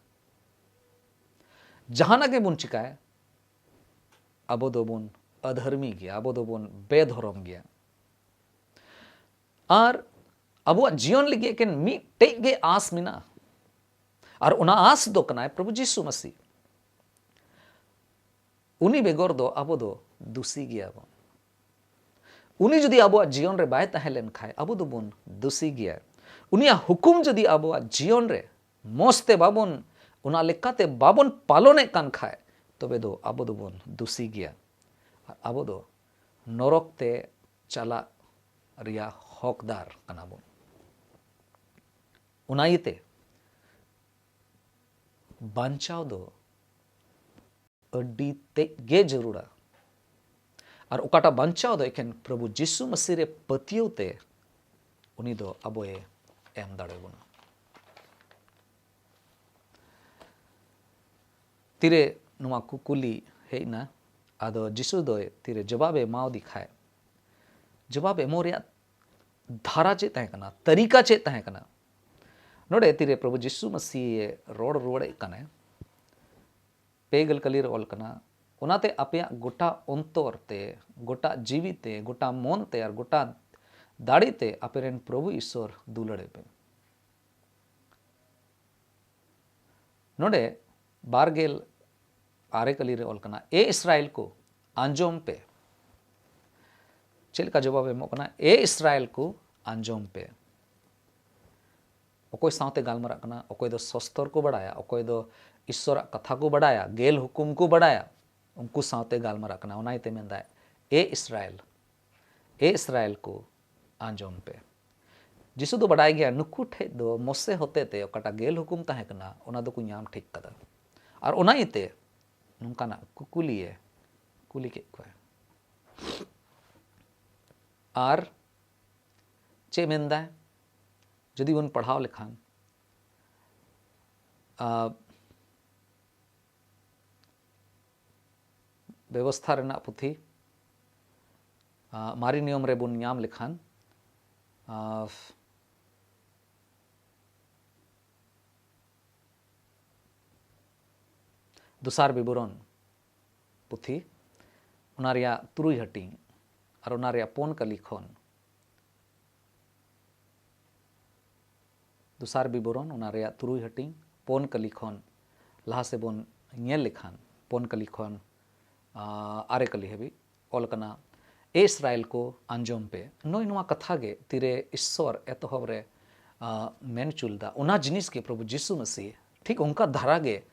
ᱡᱟᱦᱟᱱᱟᱜ ᱜᱮᱵᱚᱱ ᱪᱤᱠᱟᱭ, ᱟᱵᱚ ᱫᱚᱵᱚᱱ ᱟᱫᱷᱟᱨᱢᱤ ᱜᱮᱭᱟ, ᱟᱵᱚ ᱫᱚᱵᱚᱱ ᱵᱮᱫᱷᱚᱨᱚᱢ ᱜᱮᱭᱟ᱾ ᱟᱨ ᱟᱵᱚᱣᱟᱜ ᱡᱤᱭᱚᱱ ᱞᱟᱹᱜᱤᱫ ᱮᱠᱮᱱ ᱢᱤᱫᱴᱮᱡ ᱜᱮ ᱟᱸᱥ ᱢᱮᱱᱟᱜᱼᱟ, ᱟᱨ ᱚᱱᱟ ᱟᱸᱥ ᱫᱚ ᱠᱟᱱᱟᱭ ᱯᱨᱚᱵᱷᱩ ᱡᱤᱥᱩ ᱢᱟᱹᱥᱤ᱾ ᱩᱱᱤ ᱵᱮᱜᱚᱨ ᱫᱚ ᱟᱵᱚ ᱫᱚ ᱫᱩᱥᱤ ᱜᱮᱭᱟ ᱵᱚᱱ᱾ ᱩᱱᱤ ᱡᱩᱫᱤ ᱟᱵᱚᱣᱟᱜ ᱡᱤᱭᱚᱱ ᱨᱮ ᱵᱟᱭ ᱛᱟᱦᱮᱸ ᱞᱮᱱ ᱠᱷᱟᱱ, ᱟᱵᱚ ᱫᱚᱵᱚᱱ ᱫᱩᱥᱤ ᱜᱮᱭᱟ᱾ ᱩᱱᱤᱭᱟᱜ ᱦᱩᱠᱩᱢ ᱡᱩᱫᱤ ᱟᱵᱚᱣᱟᱜ ᱡᱤᱭᱚᱱ ᱨᱮ ᱢᱚᱡᱽ ᱛᱮ ᱵᱟᱵᱚᱱ, ᱚᱱᱟ ᱞᱮᱠᱟᱛᱮ ᱵᱟᱵᱚᱱ ᱯᱟᱞᱚᱱᱮᱫ ᱠᱟᱱ ᱠᱷᱟᱱ, ᱛᱚᱵᱮ ᱫᱚ ᱟᱵᱚ ᱫᱚᱵᱚᱱ ᱫᱩᱥᱤ ᱜᱮᱭᱟ᱾ ᱟᱨ ᱟᱵᱚ ᱫᱚ ᱱᱚᱨᱚᱠ ᱛᱮ ᱪᱟᱞᱟᱜ ᱨᱮᱭᱟᱜ ᱦᱚᱠᱫᱟᱨ ᱠᱟᱱᱟ ᱵᱚᱱ᱾ ᱚᱱᱟ ᱤᱭᱟᱹᱛᱮ ᱵᱟᱧᱪᱟᱣ ᱫᱚ ᱟᱹᱰᱤ ᱛᱮᱫ ᱜᱮ ᱡᱟᱹᱨᱩᱲᱟ᱾ ᱟᱨ ᱚᱠᱟᱴᱟᱜ ᱵᱟᱧᱪᱟᱣ ᱫᱚ ᱮᱠᱮᱱ ᱯᱨᱚᱵᱷᱩ ᱡᱤᱥᱩ ᱢᱟᱹᱥᱤ ᱨᱮ ᱯᱟᱹᱛᱭᱟᱹᱣ ᱛᱮ ᱩᱱᱤ ᱫᱚ ᱟᱵᱚᱭ ᱮᱢ ᱫᱟᱲᱮ ᱵᱚᱱᱟ᱾ ᱛᱤᱨᱮ ᱱᱚᱣᱟ ᱠᱩᱠᱞᱤ ᱦᱮᱡ ᱮᱱᱟ, ᱟᱫᱚ ᱡᱤᱥᱩ ᱫᱚᱭ ᱛᱤᱨᱮ ᱡᱚᱵᱟᱵᱮ ᱮᱢᱟᱣᱫᱤ ᱠᱷᱟᱡ, ᱡᱚᱵᱟᱵ ᱮᱢᱚᱜ ᱨᱮᱭᱟᱜ ᱫᱷᱟᱨᱟ ᱪᱮᱫ ᱛᱟᱦᱮᱸ ᱠᱟᱱᱟ, ᱛᱟᱹᱨᱤᱠᱟ ᱪᱮᱫ ᱛᱟᱦᱮᱸ ᱠᱟᱱᱟ? ᱱᱚᱰᱮ ᱛᱤᱨᱮ ᱯᱨᱚᱵᱷᱩ ᱡᱤᱥᱩ ᱢᱟᱹᱥᱤ ᱮ ᱨᱚᱲ ᱨᱩᱣᱟᱹᱲᱮᱫ ᱠᱟᱱᱟᱭ, ᱯᱮ ᱜᱮᱞ ᱠᱟᱹᱞᱤ ᱨᱮ ᱚᱞ ᱠᱟᱱᱟ, "ᱚᱱᱟᱛᱮ ᱟᱯᱮᱭᱟᱜ ᱜᱚᱴᱟ ᱚᱱᱛᱚᱨ ᱛᱮ, ᱜᱚᱴᱟ ᱡᱤᱣᱤ ᱛᱮ, ᱜᱚᱴᱟ ᱢᱚᱱ ᱛᱮ ᱟᱨ ᱜᱚᱴᱟ ᱫᱟᱲᱮ ᱛᱮ ᱟᱯᱮᱨᱮᱱ ᱯᱨᱚᱵᱷᱩ ᱤᱥᱥᱚᱨ ᱫᱩᱞᱟᱹᱲᱮ ᱯᱮ᱾" ᱱᱚᱰᱮ ᱵᱟᱨ ᱜᱮᱞ ᱟᱨᱮ ᱠᱟᱹᱞᱤ ᱨᱮ ᱚᱞ ᱠᱟᱱᱟ, "ᱮ ᱤᱥᱨᱟᱭᱮᱞ ᱠᱚ, ᱟᱸᱡᱚᱢ ᱯᱮ᱾" ᱪᱮᱫ ᱞᱮᱠᱟ ᱡᱚᱵᱟᱵ ᱮᱢᱚᱜ ᱠᱟᱱᱟ? "ᱮ ᱤᱥᱨᱟᱭᱮᱞ ᱠᱚ, ᱟᱸᱡᱚᱢ ᱯᱮ᱾" ᱚᱠᱚᱭ ᱥᱟᱶᱛᱮ ᱜᱟᱞᱢᱟᱨᱟᱜ ᱠᱟᱱᱟ? ᱚᱠᱚᱭ ᱫᱚ ᱥᱚᱥᱛᱚᱨ ᱠᱚ ᱵᱟᱲᱟᱭᱟ, ᱚᱠᱚᱭ ᱫᱚ ᱤᱥᱥᱚᱨᱟᱜ ᱠᱟᱛᱷᱟ ᱠᱚ ᱵᱟᱲᱟᱭᱟ, ᱜᱮᱞ ᱦᱩᱠᱩᱢ ᱠᱚ ᱵᱟᱲᱟᱭᱟ, ᱩᱱᱠᱩ ᱥᱟᱶᱛᱮ ᱜᱟᱞᱢᱟᱨᱟᱜ ᱠᱟᱱᱟ᱾ ᱚᱱᱟ ᱤᱭᱟᱹᱛᱮ ᱢᱮᱱᱫᱟᱭ, "ᱮ ᱤᱥᱨᱟᱭᱮᱞ, ᱮ ᱤᱥᱨᱟᱭᱮᱞ ᱠᱚ, ᱟᱸᱡᱚᱢ ᱯᱮ᱾" ᱡᱤᱥᱩ ᱫᱚ ᱵᱟᱰᱟᱭ ᱜᱮᱭᱟ, ᱱᱩᱠᱩ ᱴᱷᱮᱡ ᱫᱚ ᱢᱚᱥᱮ ᱦᱚᱛᱮ ᱛᱮ ᱚᱠᱟᱴᱟᱜ ᱜᱮᱞ ᱦᱩᱠᱩᱢ ᱛᱟᱦᱮᱸ ᱠᱟᱱᱟ, ᱚᱱᱟ ᱫᱚᱠᱚ ᱧᱟᱢ ᱴᱷᱤᱠ ᱠᱟᱫᱟ᱾ ᱟᱨ ᱚᱱᱟ ᱤᱭᱟᱹᱛᱮ ᱱᱚᱝᱠᱟᱱᱟᱜ ᱠᱩᱠᱞᱤᱭᱮ ᱠᱩᱞᱤ ᱠᱮᱫ ᱠᱚᱣᱟ᱾ ᱟᱨ ᱪᱮᱫ ᱢᱮᱱᱫᱟᱭ? ᱡᱩᱫᱤ ᱵᱚᱱ ᱯᱟᱲᱦᱟᱣ ᱞᱮᱠᱷᱟᱱ, ᱟ, ᱵᱮᱵᱚᱥᱛᱷᱟ ᱨᱮᱱᱟᱜ ᱯᱩᱛᱷᱤ, ᱟ, ᱢᱟᱨᱮ ᱱᱤᱭᱚᱢ ᱨᱮᱵᱚᱱ ᱧᱟᱢ ᱞᱮᱠᱷᱟᱱ, ᱟ, ᱫᱚᱥᱟᱨ ᱵᱤᱵᱚᱨᱚᱱ ᱯᱩᱛᱷᱤ, ᱚᱱᱟ ᱨᱮᱭᱟᱜ ᱛᱩᱨᱩᱭ ᱦᱟᱹᱴᱤᱧ ᱟᱨ ᱚᱱᱟ ᱨᱮᱭᱟᱜ ᱯᱩᱱ ᱠᱟᱹᱞᱤ ᱠᱷᱚᱱ, ᱫᱚᱥᱟᱨ ᱵᱤᱵᱚᱨᱚᱱ, ᱚᱱᱟ ᱨᱮᱭᱟᱜ ᱛᱩᱨᱩᱭ ᱦᱟᱹᱴᱤᱧ, ᱯᱩᱱ ᱠᱟᱹᱞᱤ ᱠᱷᱚᱱ ᱞᱟᱦᱟ ᱥᱮᱫ ᱵᱚᱱ ᱧᱮᱞ ᱞᱮᱠᱷᱟᱱ, ᱯᱩᱱ ᱠᱟᱹᱞᱤ ᱠᱷᱚᱱ, ᱟ, ᱟᱨᱮ ᱠᱟᱹᱞᱤ ᱦᱟᱹᱵᱤᱡ ᱚᱞ ᱠᱟᱱᱟ, "ᱮ ᱤᱥᱨᱟᱭᱮᱞ ᱠᱚ, ᱟᱸᱡᱚᱢ ᱯᱮ᱾" ᱱᱚᱜᱼᱚᱭ ᱱᱚᱣᱟ ᱠᱟᱛᱷᱟ ᱜᱮ ᱛᱤᱨᱮ ᱤᱥᱥᱚᱨ ᱮᱛᱚᱦᱚᱵ ᱨᱮ, ᱟ, ᱢᱮᱱ ᱦᱚᱪᱚ ᱞᱮᱫᱟ, ᱚᱱᱟ ᱡᱤᱱᱤᱥ ᱜᱮ ᱯᱨᱚᱵᱷᱩ ᱡᱤᱥᱩ ᱢᱟᱹᱥᱤ ᱴᱷᱤᱠ ᱚᱱᱠᱟ ᱫᱷᱟᱨᱟ ᱜᱮ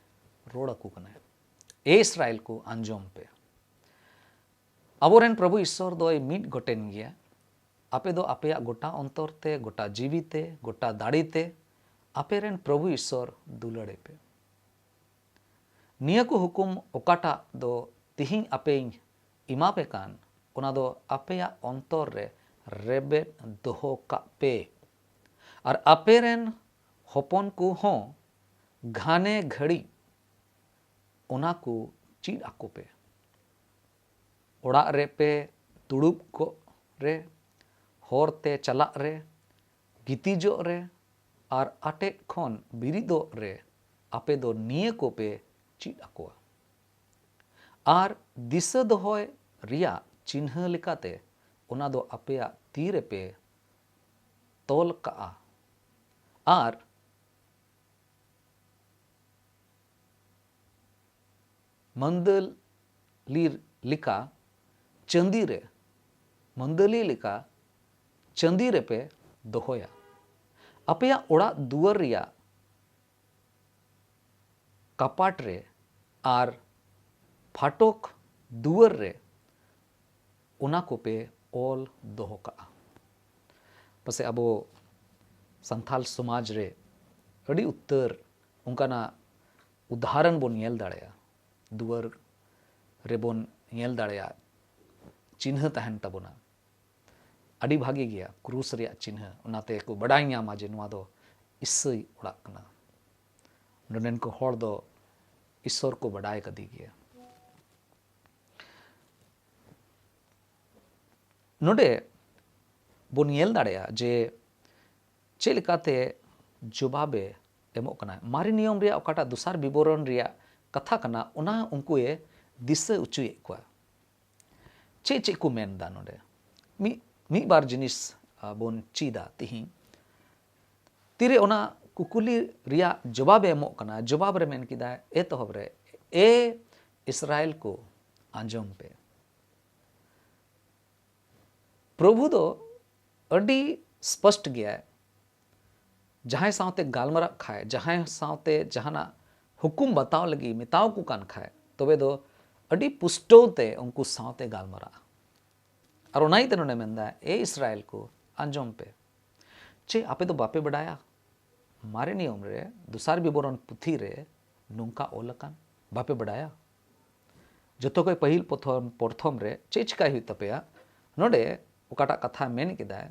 ᱨᱚᱲ ᱟᱠᱚ ᱠᱟᱱᱟᱭ, "ᱮ ᱤᱥᱨᱟᱭᱮᱞ ᱠᱚ, ᱟᱸᱡᱚᱢ ᱯᱮ᱾" ᱟᱵᱚᱨᱮᱱ ᱯᱨᱚᱵᱷᱩ ᱤᱥᱥᱚᱨ ᱫᱚᱭ ᱢᱤᱫ ᱜᱚᱴᱮᱱ ᱜᱮᱭᱟ᱾ ᱟᱯᱮ ᱫᱚ ᱟᱯᱮᱭᱟᱜ ᱜᱚᱴᱟ ᱚᱱᱛᱚᱨ ᱛᱮ, ᱜᱚᱴᱟ ᱡᱤᱣᱤ ᱛᱮ, ᱜᱚᱴᱟ ᱫᱟᱲᱮ ᱛᱮ ᱟᱯᱮᱨᱮᱱ ᱯᱨᱚᱵᱷᱩ ᱤᱥᱥᱚᱨ ᱫᱩᱞᱟᱹᱲᱮ ᱯᱮ᱾ ᱱᱤᱭᱟᱹ ᱠᱚ ᱦᱩᱠᱩᱢ ᱚᱠᱟᱴᱟᱜ ᱫᱚ ᱛᱤᱦᱤᱧ ᱟᱯᱮᱧ ᱮᱢᱟ ᱯᱮ ᱠᱟᱱ, ᱚᱱᱟ ᱫᱚ ᱟᱯᱮᱭᱟᱜ ᱚᱱᱛᱚᱨ ᱨᱮ ᱨᱮᱵᱮᱫ ᱫᱚᱦᱚ ᱠᱟᱜ ᱯᱮ᱾ ᱟᱨ ᱟᱯᱮᱨᱮᱱ ᱦᱚᱯᱚᱱ ᱠᱚ ᱦᱚᱸ ᱜᱷᱟᱱᱮ ᱜᱷᱟᱹᱲᱤᱡ ᱚᱱᱟ ᱠᱚ ᱪᱮᱫ ᱟᱠᱚ ᱯᱮ᱾ ᱚᱲᱟᱜ ᱨᱮ ᱯᱮ ᱫᱩᱲᱩᱵ ᱠᱚᱜ ᱨᱮ, ᱦᱚᱨ ᱛᱮ ᱪᱟᱞᱟᱜ ᱨᱮ, ᱜᱤᱛᱤᱡᱚᱜ ᱨᱮ ᱟᱨ ᱟᱴᱮᱫ ᱠᱷᱚᱱ ᱵᱤᱨᱤᱫᱚᱜ ᱨᱮ ᱟᱯᱮ ᱫᱚ ᱱᱤᱭᱟᱹ ᱠᱚᱯᱮ ᱪᱮᱫ ᱟᱠᱚᱣᱟ᱾ ᱟᱨ ᱫᱤᱥᱟᱹ ᱫᱚᱦᱚᱭ ᱨᱮᱭᱟᱜ ᱪᱤᱱᱦᱟᱹ ᱞᱮᱠᱟᱛᱮ ᱚᱱᱟ ᱫᱚ ᱟᱯᱮᱭᱟᱜ ᱛᱤ ᱨᱮᱯᱮ ᱛᱚᱞ ᱠᱟᱜᱼᱟ᱾ ᱟᱨ ᱢᱟᱹᱱᱫᱟᱹᱞᱤ ᱞᱮᱠᱟ ᱪᱟᱸᱫᱤ ᱨᱮ, ᱢᱟᱹᱱᱫᱟᱹᱞᱤ ᱞᱮᱠᱟ ᱪᱟᱸᱫᱤ ᱨᱮᱯᱮ ᱫᱚᱦᱚᱭᱟ᱾ ᱟᱯᱮᱭᱟᱜ ᱚᱲᱟᱜ ᱫᱩᱣᱟᱹᱨ ᱨᱮᱭᱟᱜ ᱠᱟᱯᱟᱴ ᱨᱮ ᱟᱨ ᱯᱷᱟᱴᱚᱠ ᱫᱩᱣᱟᱹᱨ ᱨᱮ ᱚᱱᱟ ᱠᱚᱯᱮ ᱚᱞ ᱫᱚᱦᱚ ᱠᱟᱜᱼᱟ᱾ ᱯᱟᱥᱮ ᱟᱵᱚ ᱥᱟᱱᱛᱟᱞ ᱥᱚᱢᱟᱡᱽ ᱨᱮ ᱟᱹᱰᱤ ᱩᱛᱟᱹᱨ ᱚᱱᱠᱟᱱᱟᱜ ᱩᱫᱟᱦᱚᱨᱚᱱ ᱵᱚᱱ ᱧᱮᱞ ᱫᱟᱲᱮᱭᱟᱜᱼᱟ᱾ ᱫᱩᱣᱟᱹᱨ ᱨᱮᱵᱚᱱ ᱧᱮᱞ ᱫᱟᱲᱮᱭᱟᱜᱼᱟ, ᱪᱤᱱᱦᱟᱹ ᱛᱟᱦᱮᱱ ᱛᱟᱵᱚᱱᱟ᱾ ᱟᱹᱰᱤ ᱵᱷᱟᱜᱮ ᱜᱮᱭᱟ, ᱠᱨᱩᱥ ᱨᱮᱭᱟᱜ ᱪᱤᱱᱦᱟᱹ, ᱚᱱᱟᱛᱮ ᱠᱚ ᱵᱟᱰᱟᱭ ᱧᱟᱢᱟ ᱡᱮ ᱱᱚᱣᱟ ᱫᱚ ᱤᱥᱟᱹᱭ ᱚᱲᱟᱜ ᱠᱟᱱᱟ᱾ ᱱᱚᱰᱮᱱ ᱠᱚ ᱦᱚᱲ ᱫᱚ ᱤᱥᱥᱚᱨ ᱠᱚ ᱵᱟᱰᱟᱭ ᱠᱟᱫᱮ ᱜᱮᱭᱟ᱾ ᱱᱚᱰᱮ ᱵᱚᱱ ᱧᱮᱞ ᱫᱟᱲᱮᱭᱟᱜᱼᱟ ᱡᱮ ᱪᱮᱫ ᱞᱮᱠᱟᱛᱮ ᱡᱚᱵᱟᱵᱮ ᱮᱢᱚᱜ ᱠᱟᱱᱟ᱾ ᱢᱟᱨᱮ ᱱᱤᱭᱚᱢ ᱨᱮᱭᱟᱜ ᱚᱠᱟᱴᱟᱜ ᱫᱚᱥᱟᱨ ᱵᱤᱵᱚᱨᱚᱱ ᱨᱮᱭᱟᱜ ᱠᱟᱛᱷᱟ ᱠᱟᱱᱟ, ᱚᱱᱟ ᱩᱱᱠᱩᱭᱮ ᱫᱤᱥᱟᱹ ᱚᱪᱚᱭᱮᱫ ᱠᱚᱣᱟ᱾ ᱪᱮᱫ ᱪᱮᱫ ᱠᱚ ᱢᱮᱱ ᱮᱫᱟ ᱱᱚᱰᱮ? ᱢᱤᱫ, ᱢᱤᱫ ᱵᱟᱨ ᱡᱤᱱᱤᱥ, ᱟ, ᱵᱚᱱ ᱪᱮᱫᱟ ᱛᱤᱦᱤᱧ᱾ ᱛᱤᱨᱮ ᱚᱱᱟ ᱠᱩᱠᱞᱤ ᱨᱮᱭᱟᱜ ᱡᱚᱵᱟᱵᱮ ᱮᱢᱚᱜ ᱠᱟᱱᱟ, ᱡᱚᱵᱟᱵ ᱨᱮ ᱢᱮᱱ ᱠᱮᱫᱟᱭ, ᱮᱛᱚᱦᱚᱵ ᱨᱮ, "ᱮ ᱤᱥᱨᱟᱭᱮᱞ ᱠᱚ, ᱟᱸᱡᱚᱢ ᱯᱮ᱾" ᱯᱨᱚᱵᱷᱩ ᱫᱚ ᱟᱹᱰᱤ ᱥᱯᱚᱥᱴ ᱜᱮᱭᱟᱭ᱾ ᱡᱟᱦᱟᱸᱭ ᱥᱟᱶᱛᱮ ᱜᱟᱞᱢᱟᱨᱟᱜ ᱠᱷᱟᱭ, ᱡᱟᱦᱟᱸᱭ ᱥᱟᱶᱛᱮ ᱡᱟᱦᱟᱱᱟᱜ ᱦᱩᱠᱩᱢ ᱵᱟᱛᱟᱣ ᱞᱟᱹᱜᱤᱫ ᱢᱮᱛᱟᱣ ᱠᱚ ᱠᱟᱱ ᱠᱷᱟᱭ, ᱛᱚᱵᱮ ᱫᱚ ᱟᱹᱰᱤ ᱯᱩᱥᱴᱟᱹᱣ ᱛᱮ ᱩᱱᱠᱩ ᱥᱟᱶᱛᱮ ᱜᱟᱞᱢᱟᱨᱟᱜᱼᱟ᱾ ᱟᱨ ᱚᱱᱟ ᱤᱭᱟᱹᱛᱮ ᱱᱚᱰᱮ ᱢᱮᱱᱫᱟ, "ᱮ ᱤᱥᱨᱟᱭᱮᱞ ᱠᱚ, ᱟᱸᱡᱚᱢ ᱯᱮ᱾ ᱪᱮ ᱟᱯᱮ ᱫᱚ ᱵᱟᱯᱮ ᱵᱟᱰᱟᱭᱟ? ᱢᱟᱨᱮ ᱱᱤᱭᱚᱢ ᱨᱮ ᱫᱚᱥᱟᱨ ᱵᱤᱵᱚᱨᱚᱱ ᱯᱩᱛᱷᱤ ᱨᱮ ᱱᱚᱝᱠᱟ ᱚᱞ ᱟᱠᱟᱱ, ᱵᱟᱯᱮ ᱵᱟᱰᱟᱭᱟ?" ᱡᱚᱛᱚ ᱠᱷᱚᱱ ᱯᱟᱹᱦᱤᱞ ᱯᱨᱚᱛᱷᱚᱢ, ᱯᱨᱚᱛᱷᱚᱢ ᱨᱮ ᱪᱮᱫ ᱪᱤᱠᱟᱭ ᱦᱩᱭᱩᱜ ᱛᱟᱯᱮᱭᱟ? ᱱᱚᱰᱮ ᱚᱠᱟᱴᱟᱜ ᱠᱟᱛᱷᱟ ᱢᱮᱱ ᱠᱮᱫᱟᱭ,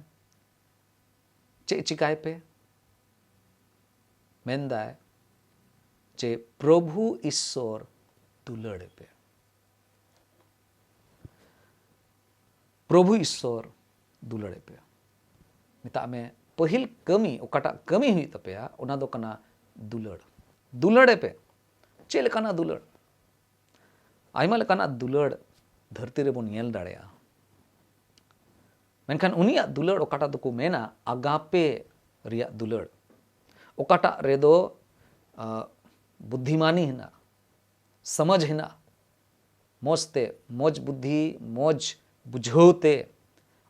ᱪᱮᱫ ᱪᱤᱠᱟᱭ ᱯᱮ? ᱢᱮᱱᱫᱟᱭ ᱡᱮ ᱯᱨᱚᱵᱷᱩ ᱤᱥᱥᱚᱨ ᱫᱩᱞᱟᱹᱲᱮ ᱯᱮ᱾ ᱯᱨᱚᱵᱷᱩ ᱤᱥᱥᱚᱨ ᱫᱩᱞᱟᱹᱲᱮ ᱯᱮ᱾ ᱢᱮᱛᱟᱜ ᱢᱮ, ᱯᱟᱹᱦᱤᱞ ᱠᱟᱹᱢᱤ, ᱚᱠᱟᱴᱟᱜ ᱠᱟᱹᱢᱤ ᱦᱩᱭᱩᱜ ᱛᱟᱯᱮᱭᱟ, ᱚᱱᱟ ᱫᱚ ᱠᱟᱱᱟ ᱫᱩᱞᱟᱹᱲ᱾ ᱫᱩᱞᱟᱹᱲᱮ ᱯᱮ᱾ ᱪᱮᱫ ᱞᱮᱠᱟᱱᱟᱜ ᱫᱩᱞᱟᱹᱲ? ᱟᱭᱢᱟ ᱞᱮᱠᱟᱱᱟᱜ ᱫᱩᱞᱟᱹᱲ ᱫᱷᱟᱹᱨᱛᱤ ᱨᱮᱵᱚᱱ ᱧᱮᱞ ᱫᱟᱲᱮᱭᱟᱜᱼᱟ᱾ ᱢᱮᱱᱠᱷᱟᱱ ᱩᱱᱤᱭᱟᱜ ᱫᱩᱞᱟᱹᱲ ᱚᱠᱟᱴᱟᱜ ᱫᱚᱠᱚ ᱢᱮᱱᱟ ᱟᱜᱟᱯᱮ ᱨᱮᱭᱟᱜ ᱫᱩᱞᱟᱹᱲ, ᱚᱠᱟᱴᱟᱜ ᱨᱮᱫᱚ, ᱟ, ᱵᱩᱫᱽᱫᱷᱤᱢᱟᱱᱤ ᱦᱮᱱᱟᱜᱼᱟ, ᱥᱚᱢᱟᱡᱽ ᱦᱮᱱᱟᱜᱼᱟ, ᱢᱚᱡᱽ ᱛᱮ, ᱢᱚᱡᱽ ᱵᱩᱫᱽᱫᱷᱤ, ᱢᱚᱡᱽ ᱵᱩᱡᱷᱟᱹᱣ ᱛᱮ,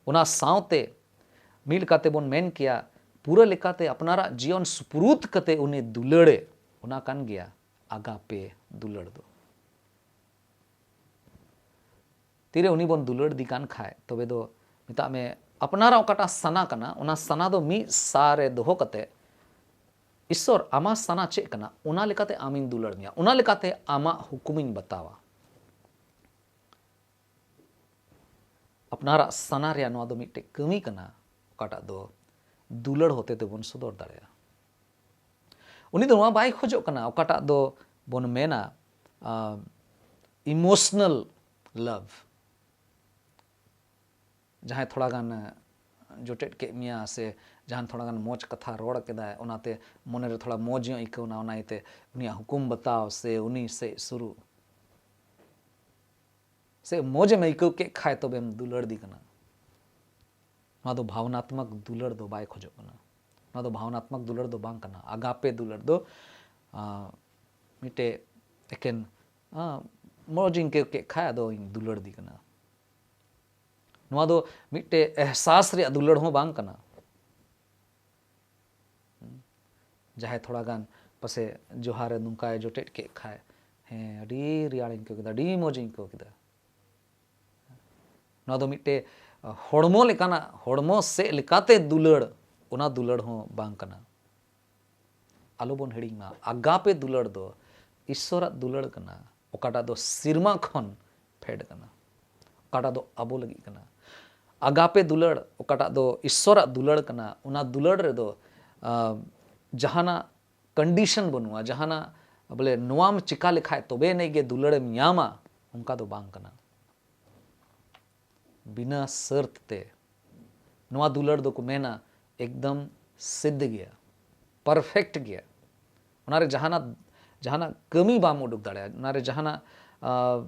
ᱚᱱᱟ ᱥᱟᱶᱛᱮ ᱢᱤᱫ ᱞᱮᱠᱟᱛᱮ ᱵᱚᱱ ᱢᱮᱱ ᱠᱮᱭᱟ, ᱯᱩᱨᱟᱹ ᱞᱮᱠᱟᱛᱮ ᱟᱯᱱᱟᱨᱟᱜ ᱡᱤᱭᱚᱱ ᱥᱩᱯᱩᱨᱩᱫ ᱠᱟᱛᱮ ᱩᱱᱤ ᱫᱩᱞᱟᱹᱲᱮ, ᱚᱱᱟ ᱠᱟᱱ ᱜᱮᱭᱟ ᱟᱜᱟᱯᱮ ᱫᱩᱞᱟᱹᱲ ᱫᱚ᱾ ᱛᱤᱨᱮ ᱩᱱᱤ ᱵᱚᱱ ᱫᱩᱞᱟᱹᱲ ᱫᱤ ᱠᱟᱱ ᱠᱷᱟᱡ, ᱛᱚᱵᱮ ᱫᱚ ᱢᱮᱛᱟᱜ ᱢᱮ ᱟᱯᱱᱟᱨᱟᱜ ᱚᱠᱟᱴᱟᱜ ᱥᱟᱱᱟ ᱠᱟᱱᱟ, ᱚᱱᱟ ᱥᱟᱱᱟ ᱫᱚ ᱢᱤᱫ ᱥᱟ ᱨᱮ ᱫᱚᱦᱚ ᱠᱟᱛᱮ, ᱤᱥᱥᱚᱨ, ᱟᱢᱟᱜ ᱥᱟᱱᱟ ᱪᱮᱫ ᱠᱟᱱᱟ, ᱚᱱᱟ ᱞᱮᱠᱟᱛᱮ ᱟᱢᱤᱧ ᱫᱩᱞᱟᱹᱲ ᱢᱮᱭᱟ, ᱚᱱᱟ ᱞᱮᱠᱟᱛᱮ ᱟᱢᱟᱜ ᱦᱩᱠᱩᱢᱤᱧ ᱵᱟᱛᱟᱣᱟ᱾ ᱟᱯᱱᱟᱨᱟᱜ ᱥᱟᱱᱟ ᱨᱮᱭᱟᱜ ᱱᱚᱣᱟ ᱫᱚ ᱢᱤᱫᱴᱮᱡ ᱠᱟᱹᱢᱤ ᱠᱟᱱᱟ, ᱚᱠᱟᱴᱟᱜ ᱫᱚ ᱫᱩᱞᱟᱹᱲ ᱦᱚᱛᱮ ᱛᱮᱵᱚᱱ ᱥᱚᱫᱚᱨ ᱫᱟᱲᱮᱭᱟᱜᱼᱟ᱾ ᱩᱱᱤ ᱫᱚ ᱱᱚᱣᱟ ᱵᱟᱭ ᱠᱷᱚᱡᱚᱜ ᱠᱟᱱᱟ, ᱚᱠᱟᱴᱟᱜ ᱫᱚ ᱵᱚᱱ ᱢᱮᱱᱟ, ᱟᱸ, emotional love᱾ ᱡᱟᱦᱟᱸᱭ ᱛᱷᱚᱲᱟ ᱜᱟᱱ ᱡᱚᱴᱮᱫ ᱠᱮᱫ ᱢᱮᱭᱟ ᱥᱮ ᱡᱟᱦᱟᱸᱭ ᱛᱷᱚᱲᱟ ᱜᱟᱱ ᱢᱚᱡᱽ ᱠᱟᱛᱷᱟ ᱨᱚᱲ ᱠᱮᱫᱟᱭ, ᱚᱱᱟᱛᱮ ᱢᱚᱱᱮ ᱨᱮ ᱛᱷᱚᱲᱟ ᱢᱚᱡᱽ ᱧᱚᱜ ᱟᱹᱭᱠᱟᱹᱣ ᱮᱱᱟ, ᱚᱱᱟ ᱤᱭᱟᱹᱛᱮ ᱩᱱᱤᱭᱟᱜ ᱦᱩᱠᱩᱢ ᱵᱟᱛᱟᱣ ᱥᱮ ᱩᱱᱤ ᱥᱮᱡ ᱥᱩᱨᱩᱜ, ᱥᱮ ᱢᱚᱡᱽ ᱮᱢ ᱟᱹᱭᱠᱟᱹᱣ ᱠᱮᱫ ᱠᱷᱟᱡ ᱛᱚᱵᱮᱢ ᱫᱩᱞᱟᱹᱲ ᱫᱤ ᱠᱟᱱᱟ᱾ ᱱᱚᱣᱟ ᱫᱚ ᱵᱷᱟᱣᱱᱟᱛᱢᱚᱠ ᱫᱩᱞᱟᱹᱲ ᱫᱚ ᱵᱟᱭ ᱠᱷᱚᱡᱚᱜ ᱠᱟᱱᱟ᱾ ᱱᱚᱣᱟ ᱫᱚ ᱵᱷᱟᱣᱱᱟᱛᱢᱚᱠ ᱫᱩᱞᱟᱹᱲ ᱫᱚ ᱵᱟᱝ ᱠᱟᱱᱟ᱾ ᱟᱜᱟᱯᱮ ᱫᱩᱞᱟᱹᱲ ᱫᱚ, ᱟᱸ, ᱢᱤᱫᱴᱮᱡ ᱮᱠᱮᱱ, ᱟᱸ, ᱢᱚᱡᱽ ᱤᱧ ᱟᱹᱭᱠᱟᱹᱣ ᱠᱮᱫ ᱠᱷᱟᱡ ᱟᱫᱚ ᱤᱧ ᱫᱩᱞᱟᱹᱲ ᱫᱤ ᱠᱟᱱᱟ᱾ ᱱᱚᱣᱟ ᱫᱚ ᱢᱤᱫᱴᱮᱡ ᱮᱦᱥᱟᱥ ᱨᱮᱭᱟᱜ ᱫᱩᱞᱟᱹᱲ ᱦᱚᱸ ᱵᱟᱝ ᱠᱟᱱᱟ᱾ ᱡᱟᱦᱟᱸᱭ ᱛᱷᱚᱲᱟ ᱜᱟᱱ ᱯᱟᱥᱮ ᱡᱚᱦᱟᱨ ᱨᱮ ᱱᱚᱝᱠᱟᱭ ᱡᱚᱴᱮᱫ ᱠᱮᱫ ᱠᱷᱟᱡ, ᱦᱮᱸ, ᱟᱹᱰᱤ ᱨᱮᱭᱟᱲᱤᱧ ᱟᱹᱭᱠᱟᱹᱣ ᱠᱮᱫᱟ, ᱟᱹᱰᱤ ᱢᱚᱡᱽ ᱤᱧ ᱟᱹᱭᱠᱟᱹᱣ ᱠᱮᱫᱟ᱾ ᱱᱚᱣᱟ ᱫᱚ ᱢᱤᱫᱴᱮᱡ ᱦᱚᱲᱢᱚ ᱞᱮᱠᱟᱱᱟᱜ, ᱦᱚᱲᱢᱚ ᱥᱮᱫ ᱞᱮᱠᱟᱛᱮ ᱫᱩᱞᱟᱹᱲ, ᱚᱱᱟ ᱫᱩᱞᱟᱹᱲ ᱦᱚᱸ ᱵᱟᱝ ᱠᱟᱱᱟ᱾ ᱟᱞᱚ ᱵᱚᱱ ᱦᱤᱲᱤᱧ ᱢᱟ, ᱟᱜᱟᱯᱮ ᱫᱩᱞᱟᱹᱲ ᱫᱚ ᱤᱥᱥᱚᱨᱟᱜ ᱫᱩᱞᱟᱹᱲ ᱠᱟᱱᱟ, ᱚᱠᱟᱴᱟᱜ ᱫᱚ ᱥᱤᱨᱢᱟ ᱠᱷᱚᱱ ᱯᱷᱮᱰ ᱠᱟᱱᱟ, ᱚᱠᱟᱴᱟᱜ ᱫᱚ ᱟᱵᱚ ᱞᱟᱹᱜᱤᱫ ᱠᱟᱱᱟ᱾ ᱟᱜᱟᱯᱮ ᱫᱩᱞᱟᱹᱲ, ᱚᱠᱟᱴᱟᱜ ᱫᱚ ᱤᱥᱥᱚᱨᱟᱜ ᱫᱩᱞᱟᱹᱲ ᱠᱟᱱᱟ, ᱚᱱᱟ ᱫᱩᱞᱟᱹᱲ ᱨᱮᱫᱚ, ᱟᱸ, ᱡᱟᱦᱟᱱᱟᱜ condition ᱵᱟᱹᱱᱩᱜᱼᱟ, ᱡᱟᱦᱟᱱᱟᱜ ᱵᱚᱞᱮ ᱱᱚᱣᱟᱢ ᱪᱤᱠᱟ ᱞᱮᱠᱷᱟᱡ ᱛᱚᱵᱮ ᱟᱹᱱᱤᱡ ᱜᱮ ᱫᱩᱞᱟᱹᱲᱮᱢ ᱧᱟᱢᱟ, ᱚᱱᱠᱟ ᱫᱚ ᱵᱟᱝ ᱠᱟᱱᱟ᱾ ᱵᱤᱱᱟᱹ ᱥᱟᱹᱨᱛ ᱛᱮ ᱱᱚᱣᱟ ᱫᱩᱞᱟᱹᱲ ᱫᱚᱠᱚ ᱢᱮᱱᱟ ᱮᱠᱫᱚᱢ ᱥᱤᱫᱽᱫᱷ ᱜᱮᱭᱟ, perfect ᱜᱮᱭᱟ᱾ ᱚᱱᱟᱨᱮ ᱡᱟᱦᱟᱱᱟᱜ, ᱡᱟᱦᱟᱱᱟᱜ ᱠᱟᱹᱢᱤ ᱵᱟᱢ ᱩᱰᱩᱠ ᱫᱟᱲᱮᱭᱟᱜᱼᱟ᱾ ᱚᱱᱟᱨᱮ ᱡᱟᱦᱟᱱᱟᱜ, ᱟᱸ,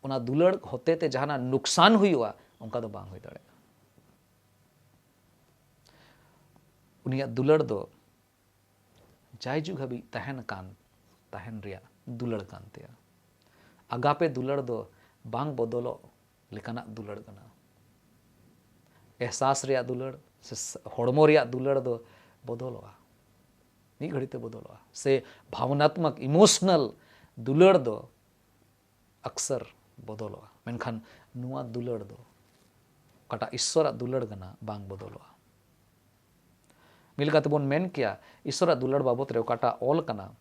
ᱚᱱᱟ ᱫᱩᱞᱟᱹᱲ ᱦᱚᱛᱮ ᱛᱮ ᱡᱟᱦᱟᱱᱟᱜ ᱱᱩᱠᱥᱟᱱ ᱦᱩᱭᱩᱜᱼᱟ, ᱚᱱᱠᱟ ᱫᱚ ᱵᱟᱝ ᱦᱩᱭ ᱫᱟᱲᱮᱭᱟᱜᱼᱟ᱾ ᱩᱱᱤᱭᱟᱜ ᱫᱩᱞᱟᱹᱲ ᱫᱚ ᱡᱟᱭᱡᱩᱜᱽ ᱦᱟᱹᱵᱤᱡ ᱛᱟᱦᱮᱱ ᱠᱟᱱ, ᱛᱟᱦᱮᱱ ᱨᱮᱭᱟᱜ ᱫᱩᱞᱟᱹᱲ ᱠᱟᱱ ᱛᱟᱭᱟ᱾ ᱟᱜᱟᱯᱮ ᱫᱩᱞᱟᱹᱲ ᱫᱚ ᱵᱟᱝ ᱵᱚᱫᱚᱞᱚᱜ ᱞᱮᱠᱟᱱᱟᱜ ᱫᱩᱞᱟᱹᱲ ᱠᱟᱱᱟ᱾ ᱮᱦᱥᱟᱥ ᱨᱮᱭᱟᱜ ᱫᱩᱞᱟᱹᱲ ᱥᱮ ᱦᱚᱲᱢᱚ ᱨᱮᱭᱟᱜ ᱫᱩᱞᱟᱹᱲ ᱫᱚ ᱵᱚᱫᱚᱞᱚᱜᱼᱟ, ᱢᱤᱫ ᱜᱷᱟᱹᱲᱤᱡ ᱛᱮ ᱵᱚᱫᱚᱞᱚᱜᱼᱟ᱾ ᱥᱮ ᱵᱷᱟᱵᱽᱱᱟᱛᱢᱚᱠ, emotional ᱫᱩᱞᱟᱹᱲ ᱫᱚ ᱟᱠᱥᱟᱨ ᱵᱚᱫᱚᱞᱚᱜᱼᱟ, ᱢᱮᱱᱠᱷᱟᱱ ᱱᱚᱣᱟ ᱫᱩᱞᱟᱹᱲ ᱫᱚ, ᱚᱠᱟᱴᱟᱜ ᱤᱥᱥᱚᱨᱟᱜ ᱫᱩᱞᱟᱹᱲ ᱠᱟᱱᱟ, ᱵᱟᱝ ᱵᱚᱫᱚᱞᱚᱜᱼᱟ᱾ ᱢᱤᱫ ᱞᱮᱠᱟᱛᱮᱵᱚᱱ ᱢᱮᱱ ᱠᱮᱭᱟ, ᱤᱥᱥᱚᱨᱟᱜ ᱫᱩᱞᱟᱹᱲ ᱵᱟᱵᱚᱛ ᱨᱮ ᱚᱠᱟᱴᱟᱜ ᱚᱞ ᱠᱟᱱᱟ,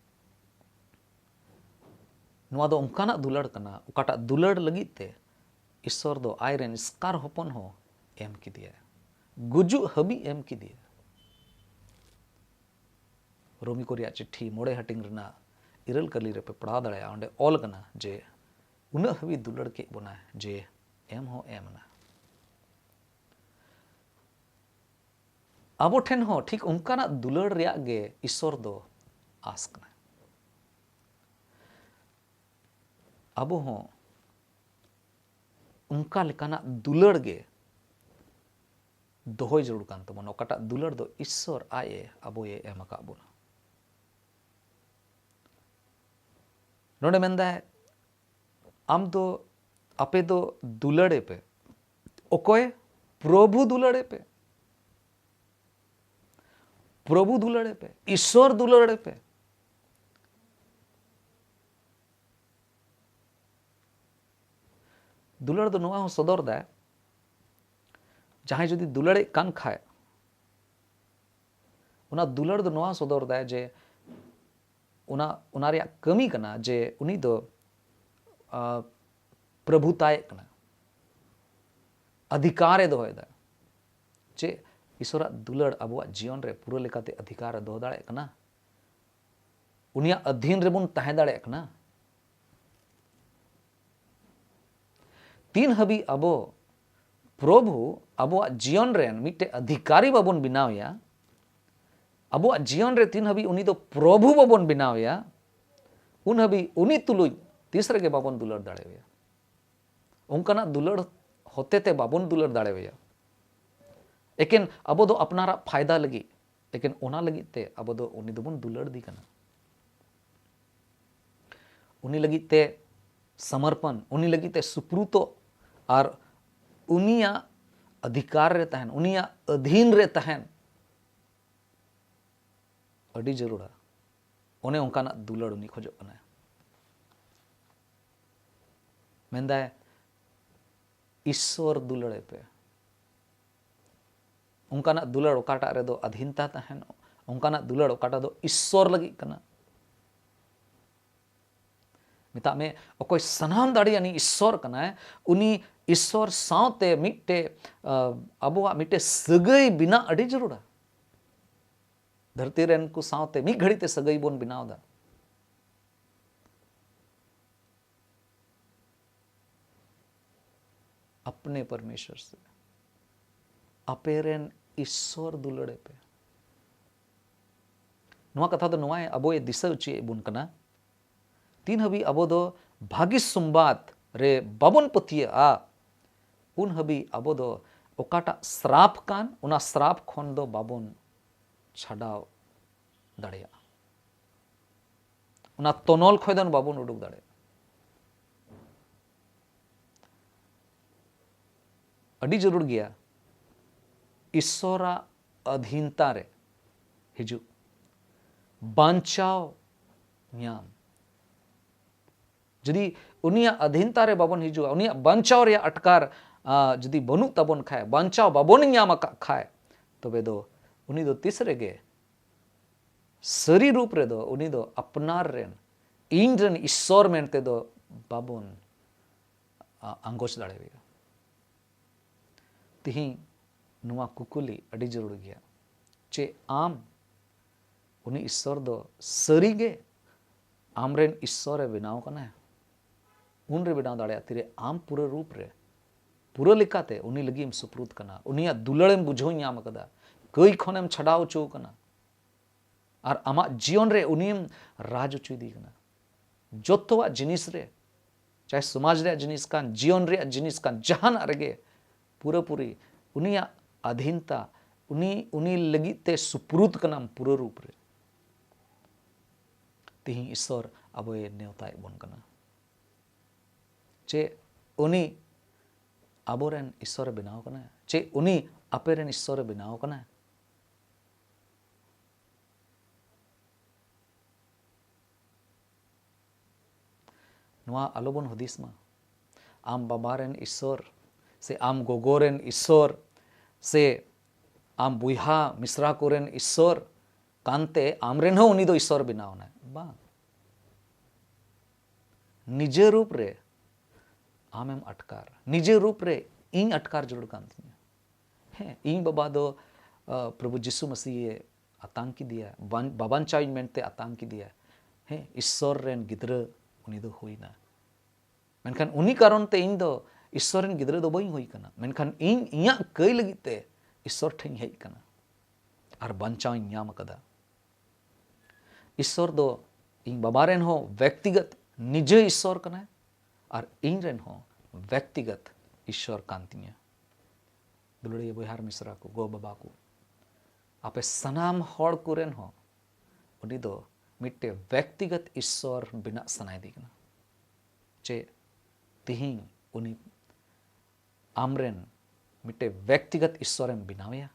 ᱱᱚᱣᱟ ᱫᱚ ᱚᱱᱠᱟᱱᱟᱜ ᱫᱩᱞᱟᱹᱲ ᱠᱟᱱᱟ, ᱚᱠᱟᱴᱟᱜ ᱫᱩᱞᱟᱹᱲ ᱞᱟᱹᱜᱤᱫ ᱛᱮ ᱤᱥᱥᱚᱨ ᱫᱚ ᱟᱡᱨᱮᱱ ᱮᱥᱠᱟᱨ ᱦᱚᱯᱚᱱ ᱦᱚᱸ ᱮᱢ ᱠᱮᱫᱮᱭᱟ, ᱜᱩᱡᱩᱜ ᱦᱟᱹᱵᱤᱡ ᱮᱢ ᱠᱮᱫᱮᱭᱟ᱾ ᱨᱳᱢᱤ ᱠᱚ ᱨᱮᱭᱟᱜ ᱪᱤᱴᱷᱤ ᱢᱚᱬᱮ ᱦᱟᱹᱴᱤᱧ ᱨᱮᱱᱟᱜ ᱤᱨᱟᱹᱞ ᱠᱟᱹᱞᱤ ᱨᱮᱯᱮ ᱯᱟᱲᱦᱟᱣ ᱫᱟᱲᱮᱭᱟᱜᱼᱟ, ᱚᱸᱰᱮ ᱚᱞ ᱠᱟᱱᱟ ᱡᱮ ᱩᱱᱟᱹᱜ ᱦᱟᱹᱵᱤᱡ ᱫᱩᱞᱟᱹᱲ ᱠᱮᱫ ᱵᱚᱱᱟ ᱡᱮ ᱮᱢ ᱦᱚᱸ ᱮᱢ ᱮᱱᱟ᱾ ᱟᱵᱚ ᱴᱷᱮᱱ ᱦᱚᱸ ᱴᱷᱤᱠ ᱚᱱᱠᱟᱱᱟᱜ ᱫᱩᱞᱟᱹᱲ ᱨᱮᱭᱟᱜ ᱜᱮ ᱤᱥᱥᱚᱨ ᱫᱚ ᱟᱥ ᱠᱟᱱᱟ᱾ ᱟᱵᱚ ᱦᱚᱸ ᱚᱱᱠᱟ ᱞᱮᱠᱟᱱᱟᱜ ᱫᱩᱞᱟᱹᱲ ᱜᱮ ᱫᱚᱦᱚᱭ ᱡᱟᱹᱨᱩᱲ ᱠᱟᱱ ᱛᱟᱵᱚᱱᱟ, ᱚᱠᱟᱴᱟᱜ ᱫᱩᱞᱟᱹᱲ ᱫᱚ ᱤᱥᱥᱚᱨ ᱟᱡ ᱮ ᱟᱵᱚᱭᱮ ᱮᱢ ᱟᱠᱟᱫ ᱵᱚᱱᱟ᱾ ᱱᱚᱰᱮ ᱢᱮᱱᱫᱟᱭ, ᱟᱢ ᱫᱚ, ᱟᱯᱮ ᱫᱚ ᱫᱩᱞᱟᱹᱲᱮ ᱯᱮ᱾ ᱚᱠᱚᱭ? ᱯᱨᱚᱵᱷᱩ ᱫᱩᱞᱟᱹᱲᱮ ᱯᱮ᱾ ᱯᱨᱚᱵᱷᱩ ᱫᱩᱞᱟᱹᱲᱮ ᱯᱮ, ᱤᱥᱥᱚᱨ ᱫᱩᱞᱟᱹᱲᱮ ᱯᱮ᱾ ᱫᱩᱞᱟᱹᱲ ᱫᱚ ᱱᱚᱣᱟ ᱦᱚᱸ ᱥᱚᱫᱚᱨ ᱫᱟᱭ, ᱡᱟᱦᱟᱸᱭ ᱡᱩᱫᱤ ᱫᱩᱞᱟᱹᱲᱮᱫ ᱠᱟᱱ ᱠᱷᱟᱡ, ᱚᱱᱟ ᱫᱩᱞᱟᱹᱲ ᱫᱚ ᱱᱚᱣᱟ ᱥᱚᱫᱚᱨ ᱫᱟᱭ ᱡᱮ ᱚᱱᱟ, ᱚᱱᱟ ᱨᱮᱭᱟᱜ ᱠᱟᱹᱢᱤ ᱠᱟᱱᱟ ᱡᱮ ᱩᱱᱤ ᱫᱚ, ᱟ, ᱯᱨᱚᱵᱷᱩᱛᱟᱭᱮᱫ ᱠᱟᱱᱟ, ᱚᱫᱷᱤᱠᱟᱨᱮ ᱫᱚᱦᱚᱭᱮᱫᱟ᱾ ᱪᱮᱫ ᱤᱥᱚᱨᱟᱜ ᱫᱩᱞᱟᱹᱲ ᱟᱵᱚᱣᱟᱜ ᱡᱤᱭᱚᱱ ᱨᱮ ᱯᱩᱨᱟᱹ ᱞᱮᱠᱟᱛᱮ ᱚᱫᱷᱤᱠᱟᱨ ᱮ ᱫᱚᱦᱚ ᱫᱟᱲᱮᱭᱟᱜ ᱠᱟᱱᱟ? ᱩᱱᱤᱭᱟᱜ ᱟᱹᱫᱷᱤᱱ ᱨᱮᱵᱚᱱ ᱛᱟᱦᱮᱸ ᱫᱟᱲᱮᱭᱟᱜ ᱠᱟᱱᱟ? ᱛᱤᱱ ᱦᱟᱹᱵᱤᱡ ᱟᱵᱚ ᱯᱨᱚᱵᱷᱩ ᱟᱵᱚᱣᱟᱜ ᱡᱤᱭᱚᱱ ᱨᱮᱱ ᱢᱤᱫᱴᱮᱡ ᱚᱫᱷᱤᱠᱟᱨᱤ ᱵᱟᱵᱚᱱ ᱵᱮᱱᱟᱣ ᱮᱭᱟ, ᱟᱵᱚᱣᱟᱜ ᱡᱤᱭᱚᱱ ᱨᱮ ᱛᱤᱱ ᱦᱟᱹᱵᱤᱡ ᱩᱱᱤ ᱫᱚ ᱯᱨᱚᱵᱷᱩ ᱵᱟᱵᱚᱱ ᱵᱮᱱᱟᱣ ᱮᱭᱟ, ᱩᱱ ᱦᱟᱹᱵᱤᱡ ᱩᱱᱤ ᱛᱩᱞᱩᱡ ᱛᱤᱥ ᱨᱮᱜᱮ ᱵᱟᱵᱚᱱ ᱫᱩᱞᱟᱹᱲ ᱫᱟᱲᱮᱣᱟᱭᱟ᱾ ᱚᱱᱠᱟᱱᱟᱜ ᱫᱩᱞᱟᱹᱲ ᱦᱚᱛᱮᱛᱮ ᱵᱟᱵᱚᱱ ᱫᱩᱞᱟᱹᱲ ᱫᱟᱲᱮᱣᱟᱭᱟ᱾ ᱮᱠᱮᱱ ᱟᱵᱚ ᱫᱚ ᱟᱯᱱᱟᱨᱟᱜ ᱯᱷᱟᱭᱫᱟ ᱞᱟᱹᱜᱤᱫ, ᱮᱠᱮᱱ ᱚᱱᱟ ᱞᱟᱹᱜᱤᱫ ᱛᱮ ᱟᱵᱚ ᱫᱚ ᱩᱱᱤ ᱫᱚᱵᱚᱱ ᱫᱩᱞᱟᱹᱲ ᱫᱮ ᱠᱟᱱᱟ᱾ ᱩᱱᱤ ᱞᱟᱹᱜᱤᱫ ᱛᱮ ᱥᱚᱢᱚᱨᱯᱚᱱ, ᱩᱱᱤ ᱞᱟᱹᱜᱤᱫ ᱛᱮ ᱥᱩᱯᱨᱩᱛᱚ ᱟᱨ ᱩᱱᱤᱭᱟᱜ ᱚᱫᱷᱤᱠᱟᱨ ᱨᱮ ᱛᱟᱦᱮᱱ, ᱩᱱᱤᱭᱟᱜ ᱟᱹᱫᱷᱤᱱ ᱨᱮ ᱛᱟᱦᱮᱱ ᱟᱹᱰᱤ ᱡᱟᱹᱨᱩᱲᱟ᱾ ᱚᱱᱮ ᱚᱱᱠᱟᱱᱟᱜ ᱫᱩᱞᱟᱹᱲ ᱩᱱᱤ ᱠᱷᱚᱡᱚᱜ ᱠᱟᱱᱟᱭ᱾ ᱢᱮᱱᱫᱟᱭ, ᱤᱥᱥᱚᱨ ᱫᱩᱞᱟᱹᱲᱮ ᱯᱮ᱾ ᱚᱱᱠᱟᱱᱟᱜ ᱫᱩᱞᱟᱹᱲ ᱚᱠᱟᱴᱟᱜ ᱨᱮᱫᱚ ᱟᱫᱷᱤᱱᱛᱟ ᱛᱟᱦᱮᱱ, ᱚᱱᱠᱟᱱᱟᱜ ᱫᱩᱞᱟᱹᱲ ᱚᱠᱟᱴᱟᱜ ᱫᱚ ᱤᱥᱥᱚᱨ ᱞᱟᱹᱜᱤᱫ ᱠᱟᱱᱟ᱾ ᱢᱮᱛᱟᱜ ᱢᱮ, ᱚᱠᱚᱭ ᱥᱟᱱᱟᱢ ᱫᱟᱲᱮᱭᱟᱱᱤᱡ ᱤᱥᱥᱚᱨ ᱠᱟᱱᱟᱭ, ᱩᱱᱤ ᱤᱥᱥᱚᱨ ᱥᱟᱶᱛᱮ ᱢᱤᱫᱴᱮᱡ, ᱟ, ᱟᱵᱚᱣᱟᱜ ᱢᱤᱫᱴᱮᱡ ᱥᱟᱹᱜᱟᱹᱭ ᱵᱮᱱᱟᱜ ᱟᱹᱰᱤ ᱡᱟᱹᱨᱩᱲᱟ᱾ ᱫᱷᱟᱹᱨᱛᱤ ᱨᱮᱱ ᱠᱚ ᱥᱟᱶᱛᱮ ᱢᱤᱫ ᱜᱷᱟᱹᱲᱤᱡ ᱛᱮ ᱥᱟᱹᱜᱟᱹᱭ ᱵᱚᱱ ᱵᱮᱱᱟᱣ ᱮᱫᱟ᱾ ᱟᱯᱱᱮ ᱯᱚᱨᱢᱮᱥᱣᱚᱨ ᱥᱮ, ᱟᱯᱮ ᱨᱮᱱ ᱤᱥᱥᱚᱨ ᱫᱩᱞᱟᱹᱲᱮ ᱯᱮ᱾ ᱱᱚᱣᱟ ᱠᱟᱛᱷᱟ ᱫᱚ ᱱᱚᱣᱟᱭ ᱟᱵᱚᱭ ᱫᱤᱥᱟᱹ ᱦᱚᱪᱚᱭᱮᱫ ᱵᱚᱱ ᱠᱟᱱᱟ, ᱛᱤᱱ ᱦᱟᱹᱵᱤᱡ ᱟᱵᱚ ᱫᱚ ᱵᱷᱟᱹᱜᱤ ᱥᱚᱢᱵᱟᱫ ᱨᱮ ᱵᱟᱵᱚᱱ ᱯᱟᱹᱛᱭᱟᱹᱜᱼᱟ, ᱩᱱ ᱦᱟᱹᱵᱤᱡ ᱟᱵᱚ ᱫᱚ ᱚᱠᱟᱴᱟᱜ ᱥᱨᱟᱯ ᱠᱟᱱ, ᱚᱱᱟ ᱥᱨᱟᱯ ᱠᱷᱚᱱ ᱫᱚ ᱵᱟᱵᱚᱱ ᱪᱷᱟᱰᱟᱣ ᱫᱟᱲᱮᱭᱟᱜᱼᱟ᱾ ᱚᱱᱟ ᱛᱚᱱᱚᱞ ᱠᱷᱚᱱ ᱫᱚ ᱵᱟᱵᱚᱱ ᱩᱰᱩᱠ ᱫᱟᱲᱮᱭᱟᱜᱼᱟ᱾ ᱟᱹᱰᱤ ᱡᱟᱹᱨᱩᱲ ᱜᱮᱭᱟ ᱤᱥᱥᱚᱨᱟᱜ ᱟᱹᱫᱷᱤᱱᱛᱟ ᱨᱮ ᱦᱤᱡᱩᱜ, ᱵᱟᱧᱪᱟᱣ ᱧᱟᱢ᱾ ᱡᱩᱫᱤ ᱩᱱᱤᱭᱟᱜ ᱟᱹᱫᱷᱤᱱᱛᱟ ᱨᱮ ᱵᱟᱵᱚᱱ ᱦᱤᱡᱩᱜᱼᱟ, ᱩᱱᱤᱭᱟᱜ ᱵᱟᱧᱪᱟᱣ ᱨᱮᱭᱟᱜ ᱟᱴᱠᱟᱨ, ᱟ, ᱡᱩᱫᱤ ᱵᱟᱹᱱᱩᱜ ᱛᱟᱵᱚᱱ ᱠᱷᱟᱡ, ᱵᱟᱧᱪᱟᱣ ᱵᱟᱵᱚᱱ ᱧᱟᱢ ᱟᱠᱟᱫ ᱠᱷᱟᱡ, ᱛᱚᱵᱮ ᱫᱚ ᱩᱱᱤ ᱫᱚ ᱛᱤᱥ ᱨᱮᱜᱮ ᱥᱟᱹᱨᱤ ᱨᱩᱯ ᱨᱮᱫᱚ ᱩᱱᱤ ᱫᱚ ᱟᱯᱱᱟᱨ ᱨᱮᱱ, ᱤᱧ ᱨᱮᱱ ᱤᱥᱥᱚᱨ ᱢᱮᱱᱛᱮ ᱫᱚ ᱵᱟᱵᱚᱱ, ᱟ, ᱟᱸᱜᱚᱪ ᱫᱟᱲᱮᱣᱟᱭᱟ᱾ ᱛᱤᱦᱤᱧ ᱱᱚᱣᱟ ᱠᱩᱠᱞᱤ ᱟᱹᱰᱤ ᱡᱟᱹᱨᱩᱲ ᱜᱮᱭᱟ᱾ ᱪᱮᱫ ᱟᱢ ᱩᱱᱤ ᱤᱥᱥᱚᱨ ᱫᱚ ᱥᱟᱹᱨᱤᱜᱮ ᱟᱢᱨᱮᱱ ᱤᱥᱥᱚᱨᱮ ᱵᱮᱱᱟᱣ ᱠᱟᱱᱟᱭ? ᱩᱱᱨᱮ ᱵᱮᱱᱟᱣ ᱫᱟᱲᱮᱭᱟᱜᱼᱟ, ᱛᱤᱨᱮ ᱟᱢ ᱯᱩᱨᱟᱹ ᱨᱩᱯ ᱨᱮ, ᱯᱩᱨᱟᱹ ᱞᱮᱠᱟᱛᱮ ᱩᱱᱤ ᱞᱟᱹᱜᱤᱫ ᱮᱢ ᱥᱩᱯᱨᱩᱫ ᱠᱟᱱᱟ, ᱩᱱᱤᱭᱟᱜ ᱫᱩᱞᱟᱹᱲᱮᱢ ᱵᱩᱡᱷᱟᱹᱣ ᱧᱟᱢ ᱟᱠᱟᱫᱟ, ᱠᱟᱹᱭ ᱠᱷᱚᱱᱮᱢ ᱪᱷᱟᱰᱟᱣ ᱦᱚᱪᱚ ᱟᱠᱟᱱᱟ, ᱟᱨ ᱟᱢᱟᱜ ᱡᱤᱭᱚᱱ ᱨᱮ ᱩᱱᱤᱢ ᱨᱟᱡᱽ ᱦᱚᱪᱚᱭᱮᱫᱮ ᱠᱟᱱᱟ᱾ ᱡᱚᱛᱚᱣᱟᱜ ᱡᱤᱱᱤᱥ ᱨᱮ, ᱪᱟᱦᱮ ᱥᱚᱢᱟᱡᱽ ᱨᱮᱭᱟᱜ ᱡᱤᱱᱤᱥ ᱠᱟᱱ, ᱡᱤᱭᱚᱱ ᱨᱮᱭᱟᱜ ᱡᱤᱱᱤᱥ ᱠᱟᱱ, ᱡᱟᱦᱟᱱᱟᱜ ᱨᱮᱜᱮ ᱯᱩᱨᱟᱹᱯᱩᱨᱤ ᱩᱱᱤᱭᱟᱜ ᱟᱫᱷᱤᱱᱛᱟ, ᱩᱱᱤ, ᱩᱱᱤ ᱞᱟᱹᱜᱤᱫ ᱛᱮ ᱥᱩᱯᱨᱩᱫ ᱠᱟᱱᱟᱢ ᱯᱩᱨᱟᱹ ᱨᱩᱯ ᱨᱮ᱾ ᱛᱤᱦᱤᱧ ᱤᱥᱥᱚᱨ ᱟᱵᱚᱭ ᱱᱮᱣᱛᱟᱭᱮᱫ ᱵᱚᱱ ᱠᱟᱱᱟ᱾ ᱪᱮᱫ ᱩᱱᱤ ᱟᱵᱚᱨᱮᱱ ᱤᱥᱥᱚᱨᱮ ᱵᱮᱱᱟᱣ ᱠᱟᱱᱟ? ᱪᱮᱫ ᱩᱱᱤ ᱟᱯᱮᱨᱮᱱ ᱤᱥᱥᱚᱨᱮ ᱵᱮᱱᱟᱣ ᱠᱟᱱᱟ? ᱱᱚᱣᱟ ᱟᱞᱚᱵᱚᱱ ᱦᱩᱫᱤᱥ ᱢᱟ᱾ ᱟᱢ ᱵᱟᱵᱟ ᱨᱮᱱ ᱤᱥᱥᱚᱨ, ᱥᱮ ᱟᱢ ᱜᱚᱜᱚ ᱨᱮᱱ ᱤᱥᱥᱚᱨ, ᱥᱮ ᱟᱢ ᱵᱚᱭᱦᱟ ᱢᱤᱥᱨᱟ ᱠᱚᱨᱮᱱ ᱤᱥᱥᱚᱨ ᱠᱟᱱᱛᱮ ᱟᱢ ᱨᱮᱱ ᱦᱚᱸ ᱩᱱᱤ ᱫᱚ ᱤᱥᱥᱚᱨ ᱵᱮᱱᱟᱣ ᱮᱱᱟᱭ? ᱵᱟᱝ᱾ ᱱᱤᱡᱮ ᱨᱩᱯ ᱨᱮ ᱟᱢᱮᱢ ᱟᱴᱠᱟᱨ, ᱱᱤᱡᱮ ᱨᱩᱯ ᱨᱮ ᱤᱧ ᱟᱴᱠᱟᱨ ᱡᱟᱹᱨᱩᱲ ᱠᱟᱱ ᱛᱤᱧᱟᱹ᱾ ᱦᱮᱸ, ᱤᱧ ᱵᱟᱵᱟ ᱫᱚ, ᱟ, ᱯᱨᱚᱵᱷᱩ ᱡᱤᱥᱩ ᱢᱟᱥᱤᱦ ᱮ ᱟᱛᱟᱝ ᱠᱮᱫᱮᱭᱟ, ᱵᱟᱧ-, ᱵᱟᱵᱟᱧᱪᱟᱣᱤᱧ ᱢᱮᱱᱛᱮ ᱟᱛᱟᱝ ᱠᱮᱫᱮᱭᱟ᱾ ᱦᱮᱸ, ᱤᱥᱥᱚᱨ ᱨᱮᱱ ᱜᱤᱫᱽᱨᱟᱹ ᱩᱱᱤ ᱫᱚ ᱦᱩᱭᱱᱟ᱾ ᱢᱮᱱᱠᱷᱟᱱ ᱩᱱᱤ ᱠᱟᱨᱚᱱ ᱛᱮ ᱤᱧ ᱫᱚ ᱤᱥᱥᱚᱨ ᱨᱮᱱ ᱜᱤᱫᱽᱨᱟᱹ ᱫᱚ ᱵᱟᱹᱧ ᱦᱩᱭ ᱠᱟᱱᱟ, ᱢᱮᱱᱠᱷᱟᱱ ᱤᱧ ᱤᱧᱟᱹᱜ ᱠᱟᱹᱭ ᱞᱟᱹᱜᱤᱫ ᱛᱮ ᱤᱥᱥᱚᱨ ᱴᱷᱮᱱ ᱤᱧ ᱦᱮᱡ ᱠᱟᱱᱟ ᱟᱨ ᱵᱟᱧᱪᱟᱣ ᱤᱧ ᱧᱟᱢ ᱟᱠᱟᱫᱟ᱾ ᱤᱥᱥᱚᱨ ᱫᱚ ᱤᱧ ᱵᱟᱵᱟ ᱨᱮᱱ ᱦᱚᱸ ᱵᱮᱠᱛᱤᱜᱚᱛ ᱱᱤᱡᱮ ᱤᱥᱥᱚᱨ ᱠᱟᱱᱟᱭ ᱟᱨ ᱤᱧ ᱨᱮᱱ ᱦᱚᱸ ᱵᱮᱠᱛᱤᱜᱚᱛ ᱤᱥᱥᱚᱨ ᱠᱟᱱ ᱛᱤᱧᱟᱹ᱾ ᱫᱩᱞᱟᱹᱲᱤᱭᱟᱹ ᱵᱚᱭᱦᱟ ᱟᱨ ᱢᱤᱥᱨᱟ ᱠᱚ, ᱜᱚ ᱵᱟᱵᱟ ᱠᱚ, ᱟᱯᱮ ᱥᱟᱱᱟᱢ ᱦᱚᱲ ᱠᱚᱨᱮᱱ ᱦᱚᱸ ᱩᱱᱤ ᱫᱚ ᱢᱤᱫᱴᱮᱱ ᱵᱮᱠᱛᱤᱜᱚᱛ ᱤᱥᱥᱚᱨ ᱵᱮᱱᱟᱜ ᱥᱟᱱᱟᱭᱮᱫᱮ ᱠᱟᱱᱟ᱾ ᱪᱮᱫ ᱛᱤᱦᱤᱧ ᱩᱱᱤ ᱟᱢᱨᱮᱱ ᱢᱤᱫᱴᱮᱱ ᱵᱮᱠᱛᱤᱜᱚᱛ ᱤᱥᱥᱚᱨᱮᱢ ᱵᱮᱱᱟᱣᱮᱭᱟ?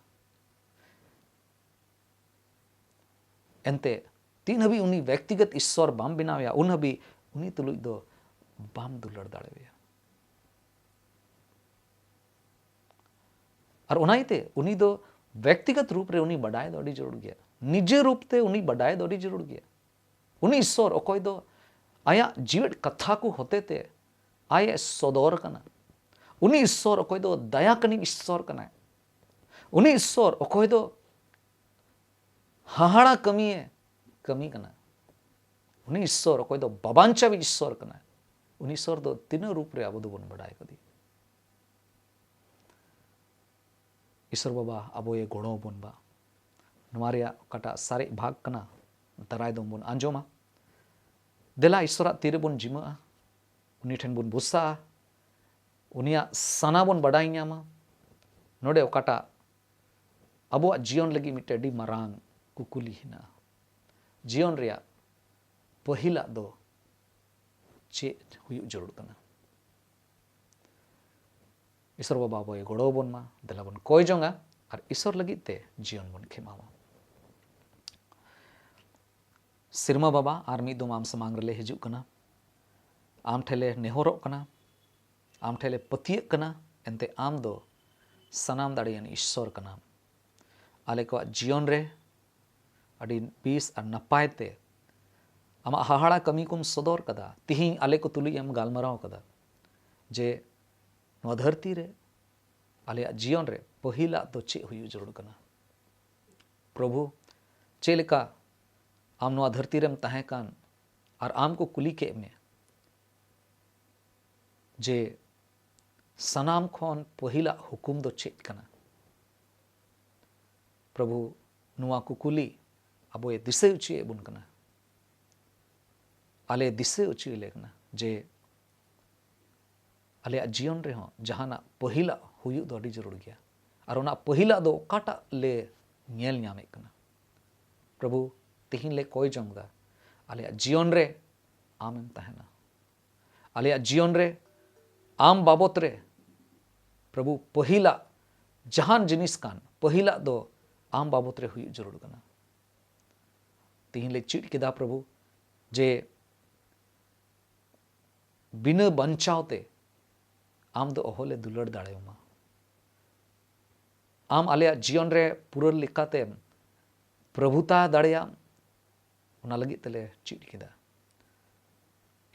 ᱮᱱᱛᱮ ᱛᱤᱱ ᱦᱟᱹᱵᱤᱡ ᱩᱱᱤ ᱵᱮᱠᱛᱤᱜᱚᱛ ᱤᱥᱥᱚᱨ ᱵᱟᱢ ᱵᱮᱱᱟᱣᱮᱭᱟ, ᱩᱱ ᱦᱟᱹᱵᱤᱡ ᱩᱱᱤ ᱛᱩᱞᱩᱡ ᱫᱚ ᱵᱟᱢ ᱫᱩᱞᱟᱹᱲ ᱫᱟᱲᱮᱣᱟᱭᱟ᱾ ᱟᱨ ᱚᱱᱟ ᱤᱭᱟᱹᱛᱮ ᱩᱱᱤ ᱫᱚ ᱵᱮᱠᱛᱤᱜᱚᱛ ᱨᱩᱯ ᱨᱮ ᱩᱱᱤ ᱵᱟᱰᱟᱭ ᱫᱚ ᱟᱹᱰᱤ ᱡᱟᱹᱨᱩᱲ ᱜᱮᱭᱟ᱾ ᱱᱤᱡᱮ ᱨᱩᱯ ᱛᱮ ᱩᱱᱤ ᱵᱟᱰᱟᱭ ᱫᱚ ᱟᱹᱰᱤ ᱡᱟᱹᱨᱩᱲ ᱜᱮᱭᱟ᱾ ᱩᱱᱤ ᱤᱥᱥᱚᱨ ᱚᱠᱚᱭ ᱫᱚ ᱟᱭᱟᱜ ᱡᱤᱣᱮᱫ ᱠᱟᱛᱷᱟ ᱠᱚ ᱦᱚᱛᱮ ᱛᱮ ᱟᱡ ᱮ ᱥᱚᱫᱚᱨ ᱠᱟᱱᱟ᱾ ᱩᱱᱤ ᱤᱥᱥᱚᱨ ᱚᱠᱚᱭ ᱫᱚ ᱫᱟᱭᱟ ᱠᱟᱹᱱᱤ ᱤᱥᱥᱚᱨ ᱠᱟᱱᱟᱭ᱾ ᱩᱱᱤ ᱤᱥᱥᱚᱨ ᱚᱠᱚᱭ ᱫᱚ ᱦᱟᱦᱟᱲᱟ ᱠᱟᱹᱢᱤᱭᱮ ᱠᱟᱹᱢᱤ ᱠᱟᱱᱟ᱾ ᱩᱱᱤ ᱤᱥᱥᱚᱨ ᱚᱠᱚᱭ ᱫᱚ ᱵᱟᱵᱟᱧᱪᱟᱣᱤᱡ ᱤᱥᱥᱚᱨ ᱠᱟᱱᱟᱭ᱾ ᱩᱱᱤ ᱤᱥᱥᱚᱨ ᱫᱚ ᱛᱤᱱᱟᱹᱜ ᱨᱩᱯ ᱨᱮ ᱟᱵᱚ ᱫᱚᱵᱚᱱ ᱵᱟᱰᱟᱭ ᱠᱟᱫᱮᱭᱟ᱾ ᱤᱥᱥᱚᱨ ᱵᱟᱵᱟ ᱟᱵᱚᱭᱮ ᱜᱚᱲᱚ ᱟᱵᱚᱱ ᱵᱟ᱾ ᱱᱚᱣᱟ ᱨᱮᱭᱟᱜ ᱚᱠᱟᱴᱟᱜ ᱥᱟᱨᱮᱡ ᱵᱷᱟᱜᱽ ᱠᱟᱱᱟ, ᱫᱟᱨᱟᱭ ᱫᱚᱢ ᱵᱚᱱ ᱟᱸᱡᱚᱢᱟ᱾ ᱫᱮᱞᱟ ᱤᱥᱥᱚᱨᱟᱜ ᱛᱤ ᱨᱮᱵᱚᱱ ᱡᱤᱢᱟᱹᱜᱼᱟ, ᱩᱱᱤ ᱴᱷᱮᱱ ᱵᱚᱱ ᱵᱚᱥᱟᱜᱼᱟ, ᱩᱱᱤᱭᱟᱜ ᱥᱟᱱᱟ ᱵᱚᱱ ᱵᱟᱰᱟᱭ ᱧᱟᱢᱟ᱾ ᱱᱚᱰᱮ ᱚᱠᱟᱴᱟᱜ ᱟᱵᱚᱣᱟᱜ ᱡᱤᱭᱚᱱ ᱞᱟᱹᱜᱤᱫ ᱢᱤᱫᱴᱮᱱ ᱟᱹᱰᱤ ᱢᱟᱨᱟᱝ ᱠᱩᱠᱞᱤ ᱦᱮᱱᱟᱜᱼᱟ, ᱡᱤᱭᱚᱱ ᱨᱮᱭᱟᱜ ᱯᱟᱹᱦᱤᱞᱟᱜ ᱫᱚ ᱪᱮᱫ ᱦᱩᱭᱩᱜ ᱡᱟᱹᱨᱩᱲ ᱠᱟᱱᱟ? ᱤᱥᱥᱚᱨ ᱵᱟᱵᱟ ᱟᱵᱚᱭ ᱜᱚᱲᱚ ᱟᱵᱚᱱ ᱢᱟ᱾ ᱫᱮᱞᱟ ᱵᱚᱱ ᱠᱚᱭ ᱡᱚᱝᱟ ᱟᱨ ᱤᱥᱥᱚᱨ ᱞᱟᱹᱜᱤᱫ ᱛᱮ ᱡᱤᱭᱚᱱ ᱵᱚᱱ ᱠᱷᱮᱢᱟᱣᱟ᱾ ᱥᱮᱨᱢᱟ ᱵᱟᱵᱟ, ᱟᱨ ᱢᱤᱫ ᱫᱚᱢ ᱟᱢ ᱥᱟᱢᱟᱝ ᱨᱮᱞᱮ ᱦᱤᱡᱩᱜ ᱠᱟᱱᱟ, ᱟᱢ ᱴᱷᱮᱱ ᱞᱮ ᱱᱮᱦᱚᱨᱚᱜ ᱠᱟᱱᱟ, ᱟᱢ ᱴᱷᱮᱱ ᱞᱮ ᱯᱟᱹᱛᱭᱟᱹᱜ ᱠᱟᱱᱟ, ᱮᱱᱛᱮ ᱟᱢ ᱫᱚ ᱥᱟᱱᱟᱢ ᱫᱟᱲᱮᱭᱟᱱ ᱤᱥᱥᱚᱨ ᱠᱟᱱᱟᱢ᱾ ᱟᱞᱮ ᱠᱚᱣᱟᱜ ᱡᱤᱭᱚᱱ ᱨᱮ ᱟᱹᱰᱤ ᱵᱮᱥ ᱟᱨ ᱱᱟᱯᱟᱭ ᱛᱮ ᱟᱢᱟᱜ ᱦᱟᱦᱟᱲᱟ ᱠᱟᱹᱢᱤ ᱠᱚᱢ ᱥᱚᱫᱚᱨ ᱠᱟᱫᱟ᱾ ᱛᱤᱦᱤᱧ ᱟᱞᱮ ᱠᱚ ᱛᱩᱞᱩᱡ ᱮᱢ ᱜᱟᱞᱢᱟᱨᱟᱣ ᱠᱟᱫᱟ ᱡᱮ ᱱᱚᱣᱟ ᱫᱷᱟᱹᱨᱛᱤ ᱨᱮ ᱟᱞᱮᱭᱟᱜ ᱡᱤᱭᱚᱱ ᱨᱮ ᱯᱟᱹᱦᱤᱞᱟᱜ ᱫᱚ ᱪᱮᱫ ᱦᱩᱭᱩᱜ ᱡᱟᱹᱨᱩᱲ ᱠᱟᱱᱟ᱾ ᱯᱨᱚᱵᱷᱩ, ᱪᱮᱫ ᱞᱮᱠᱟ ᱟᱢ ᱱᱚᱣᱟ ᱫᱷᱟᱹᱨᱛᱤ ᱨᱮᱢ ᱛᱟᱦᱮᱸ ᱠᱟᱱ ᱟᱨ ᱟᱢ ᱠᱚ ᱠᱩᱞᱤ ᱠᱮᱫ ᱢᱮ ᱡᱮ ᱥᱟᱱᱟᱢ ᱠᱷᱚᱱ ᱯᱟᱹᱦᱤᱞᱟᱜ ᱦᱩᱠᱩᱢ ᱫᱚ ᱪᱮᱫ ᱠᱟᱱᱟ? ᱯᱨᱚᱵᱷᱩ, ᱱᱚᱣᱟ ᱠᱩᱠᱞᱤ ᱟᱵᱚᱭ ᱫᱤᱥᱟᱹ ᱦᱚᱪᱚᱭᱮᱫ ᱵᱚᱱ ᱠᱟᱱᱟ, ᱟᱞᱮ ᱫᱤᱥᱟᱹ ᱦᱚᱪᱚᱭᱮᱫ ᱞᱮ ᱠᱟᱱᱟ ᱡᱮ ᱟᱞᱮᱭᱟᱜ ᱡᱤᱭᱚᱱ ᱨᱮᱦᱚᱸ ᱡᱟᱦᱟᱱᱟᱜ ᱯᱟᱹᱦᱤᱞᱟᱜ ᱦᱩᱭᱩᱜ ᱫᱚ ᱟᱹᱰᱤ ᱡᱟᱹᱨᱩᱲ ᱜᱮᱭᱟ᱾ ᱟᱨ ᱚᱱᱟ ᱯᱟᱹᱦᱤᱞᱟᱜ ᱫᱚ ᱚᱠᱟᱴᱟᱜ ᱞᱮ ᱧᱮᱞ ᱧᱟᱢᱮᱫ ᱠᱟᱱᱟ? ᱯᱨᱚᱵᱷᱩ, ᱛᱤᱦᱤᱧ ᱞᱮ ᱠᱚᱭ ᱡᱚᱝ ᱮᱫᱟ, ᱟᱞᱮᱭᱟᱜ ᱡᱤᱭᱚᱱ ᱨᱮ ᱟᱢᱮᱢ ᱛᱟᱦᱮᱱᱟ᱾ ᱟᱞᱮᱭᱟᱜ ᱡᱤᱭᱚᱱ ᱨᱮ ᱟᱢ ᱵᱟᱵᱚᱛ ᱨᱮ, ᱯᱨᱚᱵᱷᱩ, ᱯᱟᱹᱦᱤᱞᱟᱜ ᱡᱟᱦᱟᱱ ᱡᱤᱱᱤᱥ ᱠᱟᱱ, ᱯᱟᱹᱦᱤᱞᱟᱜ ᱫᱚ ᱟᱢ ᱵᱟᱵᱚᱛ ᱨᱮ ᱦᱩᱭᱩᱜ ᱡᱟᱹᱨᱩᱲ ᱠᱟᱱᱟ᱾ ᱛᱤᱦᱤᱧ ᱞᱮ ᱪᱮᱫ ᱠᱮᱫᱟ, ᱯᱨᱚᱵᱷᱩ, ᱡᱮ ᱵᱤᱱᱟᱹ ᱵᱟᱧᱪᱟᱣ ᱛᱮ ᱟᱢ ᱫᱚ ᱚᱦᱚᱞᱮ ᱫᱩᱞᱟᱹᱲ ᱫᱟᱲᱮᱭᱟᱢᱟ᱾ ᱟᱢ ᱟᱞᱮᱭᱟᱜ ᱡᱤᱭᱚᱱ ᱨᱮ ᱯᱩᱨᱟᱹ ᱞᱮᱠᱟᱛᱮᱢ ᱯᱨᱚᱵᱷᱩᱛᱟ ᱫᱟᱲᱮᱭᱟᱜ, ᱚᱱᱟ ᱞᱟᱹᱜᱤᱫ ᱛᱮᱞᱮ ᱪᱮᱫ ᱠᱮᱫᱟ᱾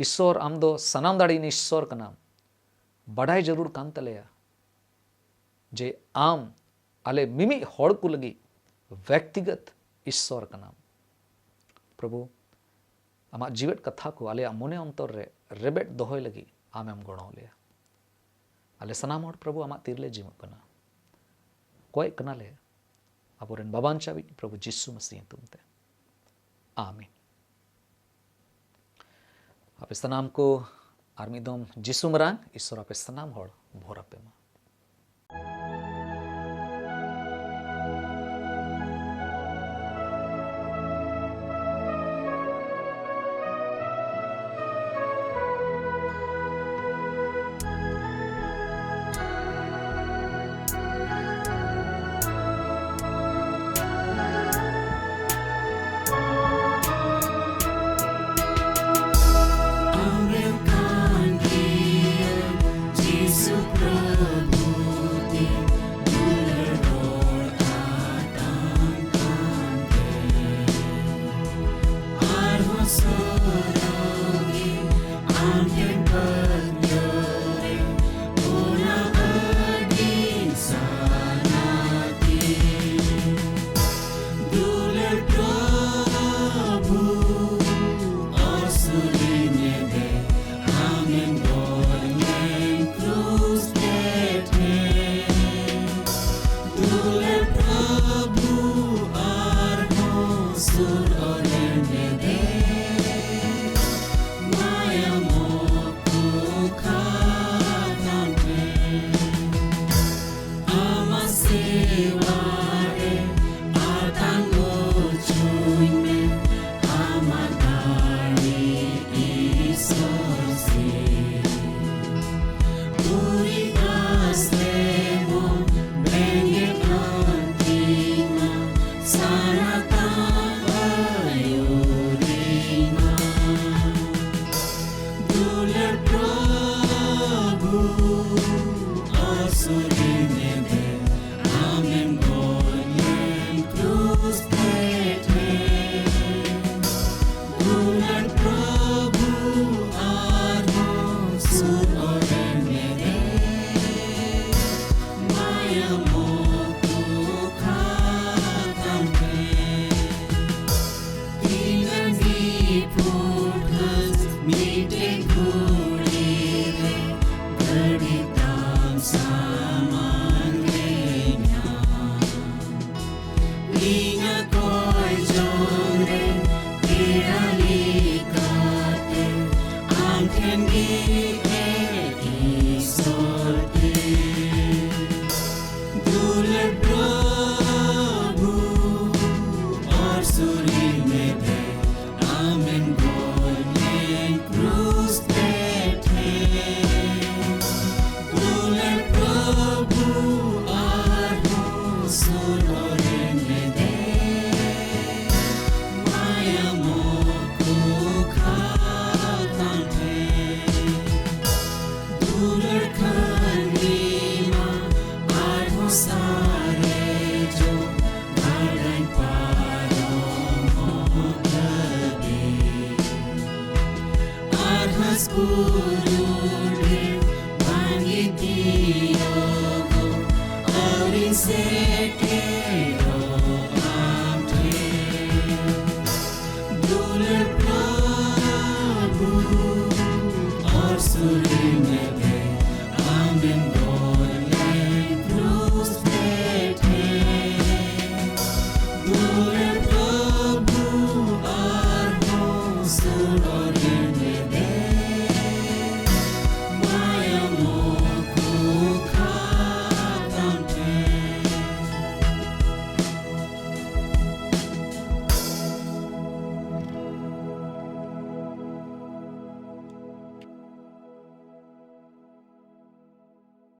ᱤᱥᱥᱚᱨ, ᱟᱢ ᱫᱚ ᱥᱟᱱᱟᱢ ᱫᱟᱲᱮᱭᱟᱱ ᱤᱥᱥᱚᱨ ᱠᱟᱱᱟᱢ᱾ ᱵᱟᱰᱟᱭ ᱡᱟᱹᱨᱩᱲ ᱠᱟᱱ ᱛᱟᱞᱮᱭᱟ ᱡᱮ ᱟᱢ ᱟᱞᱮ ᱢᱤᱢᱤᱫ ᱦᱚᱲ ᱠᱚ ᱞᱟᱹᱜᱤᱫ ᱵᱮᱠᱛᱤᱜᱚᱛ ᱤᱥᱥᱚᱨ ᱠᱟᱱᱟᱢ᱾ ᱯᱨᱚᱵᱷᱩ, ᱟᱢᱟᱜ ᱡᱤᱣᱮᱫ ᱠᱟᱛᱷᱟ ᱠᱚ ᱟᱞᱮᱭᱟᱜ ᱢᱚᱱᱮ ᱚᱱᱛᱚᱨ ᱨᱮ ᱨᱮᱵᱮᱫ ᱫᱚᱦᱚᱭ ᱞᱟᱹᱜᱤᱫ ᱟᱢᱮᱢ ᱜᱚᱲᱚ ᱞᱮᱭᱟ᱾ ᱟᱞᱮ ᱥᱟᱱᱟᱢ ᱦᱚᱲ, ᱯᱨᱚᱵᱷᱩ, ᱟᱢᱟᱜ ᱛᱤᱨᱮᱞᱮ ᱡᱤᱢᱟᱹᱜ ᱠᱟᱱᱟ, ᱠᱚᱭᱮᱜ ᱠᱟᱱᱟᱞᱮ, ᱟᱵᱚᱨᱮᱱ ᱵᱟᱵᱟᱱ ᱪᱟᱵᱤᱡ ᱯᱨᱚᱵᱷᱩ ᱡᱤᱥᱩ ᱢᱟᱥᱤ ᱧᱩᱛᱩᱢ ᱛᱮ, ᱟᱢᱮᱱ᱾ ᱟᱯᱮ ᱥᱟᱱᱟᱢ ᱠᱚ ᱟᱨ ᱢᱤᱫ ᱫᱚᱢ ᱡᱤᱥᱩ ᱢᱟᱨᱟᱝ ᱤᱥᱥᱚᱨ ᱟᱯᱮ ᱥᱟᱱᱟᱢ ᱦᱚᱲ ᱵᱷᱚᱨ ᱟᱯᱮ ᱢᱟ᱾ ᱟᱛᱟᱝ ᱚᱪᱚᱧ ᱢᱮ ᱟᱢᱟᱜ ᱫᱟᱲᱮ ᱤᱥᱚᱨ ᱥᱤᱨ᱾ ᱯᱩᱨᱤ ᱟᱥ ᱛᱮᱵᱚᱱ ᱵᱮᱸᱜᱮᱫ ᱟᱹᱛᱤᱧ ᱢᱟ, ᱥᱟᱨᱟ ᱛᱟᱢ ᱟᱹᱭᱩᱨᱤᱧ ᱢᱟ᱾ ᱫᱩᱞᱟᱹᱲ ᱯᱨᱚᱵᱷᱩ, ᱚᱥᱩᱨᱤ ᱢᱮᱫᱮ, ᱟᱢᱮᱢ ᱜᱚᱡ ᱞᱮᱱ ᱠᱨᱩᱥ ᱛᱮ ᱴᱷᱮᱱ᱾ ᱫᱩᱞᱟᱹᱲ ᱯᱨᱚᱵᱷᱩ, ᱟᱨᱦᱚᱸ ᱥᱩᱨ ᱚᱨᱮ ᱢᱮᱫᱮ, ᱢᱟᱭᱟᱢ ᱚᱛᱚ ᱠᱷᱟᱛᱟᱢ ᱴᱷᱮᱱ᱾ ᱛᱤᱱᱟᱹᱜ ᱱᱤᱯᱷᱩᱴ ᱜᱷᱟᱥ ᱢᱤᱫᱴᱮᱱ ᱜᱷᱩᱲᱤ ᱨᱮ ᱜᱷᱟᱹᱲᱤ ᱛᱟᱢ ᱥᱟᱢᱟᱝ ᱨᱮ ᱧᱟᱢ᱾ ᱤᱧᱟᱹᱜ ᱠᱚᱭ ᱡᱚᱝ ᱨᱮ ᱯᱮᱲᱟ ᱞᱮᱠᱟᱛᱮ ᱟᱢ ᱴᱷᱮᱱ ᱜᱮ ᱮ ᱤᱥᱚᱨ ᱛᱮ᱾ ᱫᱩᱞᱟᱹᱲ ᱯᱨᱚᱵᱷᱩ, ᱚᱨ ᱥᱩᱨᱤ ᱢᱮᱫᱮ, ᱟᱢᱮᱢ ᱜᱚᱡ ᱞᱮᱱ ᱠᱨᱩᱥ ᱛᱮ ᱴᱷᱮᱱ᱾ ᱫᱩᱞᱟᱹᱲ ᱯᱨᱚᱵᱷᱩ, ᱟᱨᱦᱚᱸ ᱥᱩᱨ ᱚᱨᱮ ᱢᱮᱫᱮ, ᱢᱟᱭᱟᱢ ᱚᱛᱚ ᱠᱷᱟᱛᱟᱢ ᱴᱷᱮᱱ᱾ ᱫᱩᱞᱟᱹᱲ ᱠᱷᱟᱹᱞᱤ ᱢᱟ ᱟᱨᱦᱚᱸ ᱥᱟᱨᱮᱡᱚᱜ, ᱜᱟᱰᱟᱧ ᱯᱟᱨᱚᱢᱚᱜ ᱫᱷᱟᱹᱵᱤᱡ᱾ ᱟᱨ ᱦᱟᱸᱥ ᱠᱩᱨᱩ ᱰᱷᱮᱣ ᱵᱟᱝ ᱜᱮ ᱛᱤᱭᱳᱜᱚᱜ, ᱟᱹᱣᱨᱤᱧ ᱥᱮᱴᱮᱨ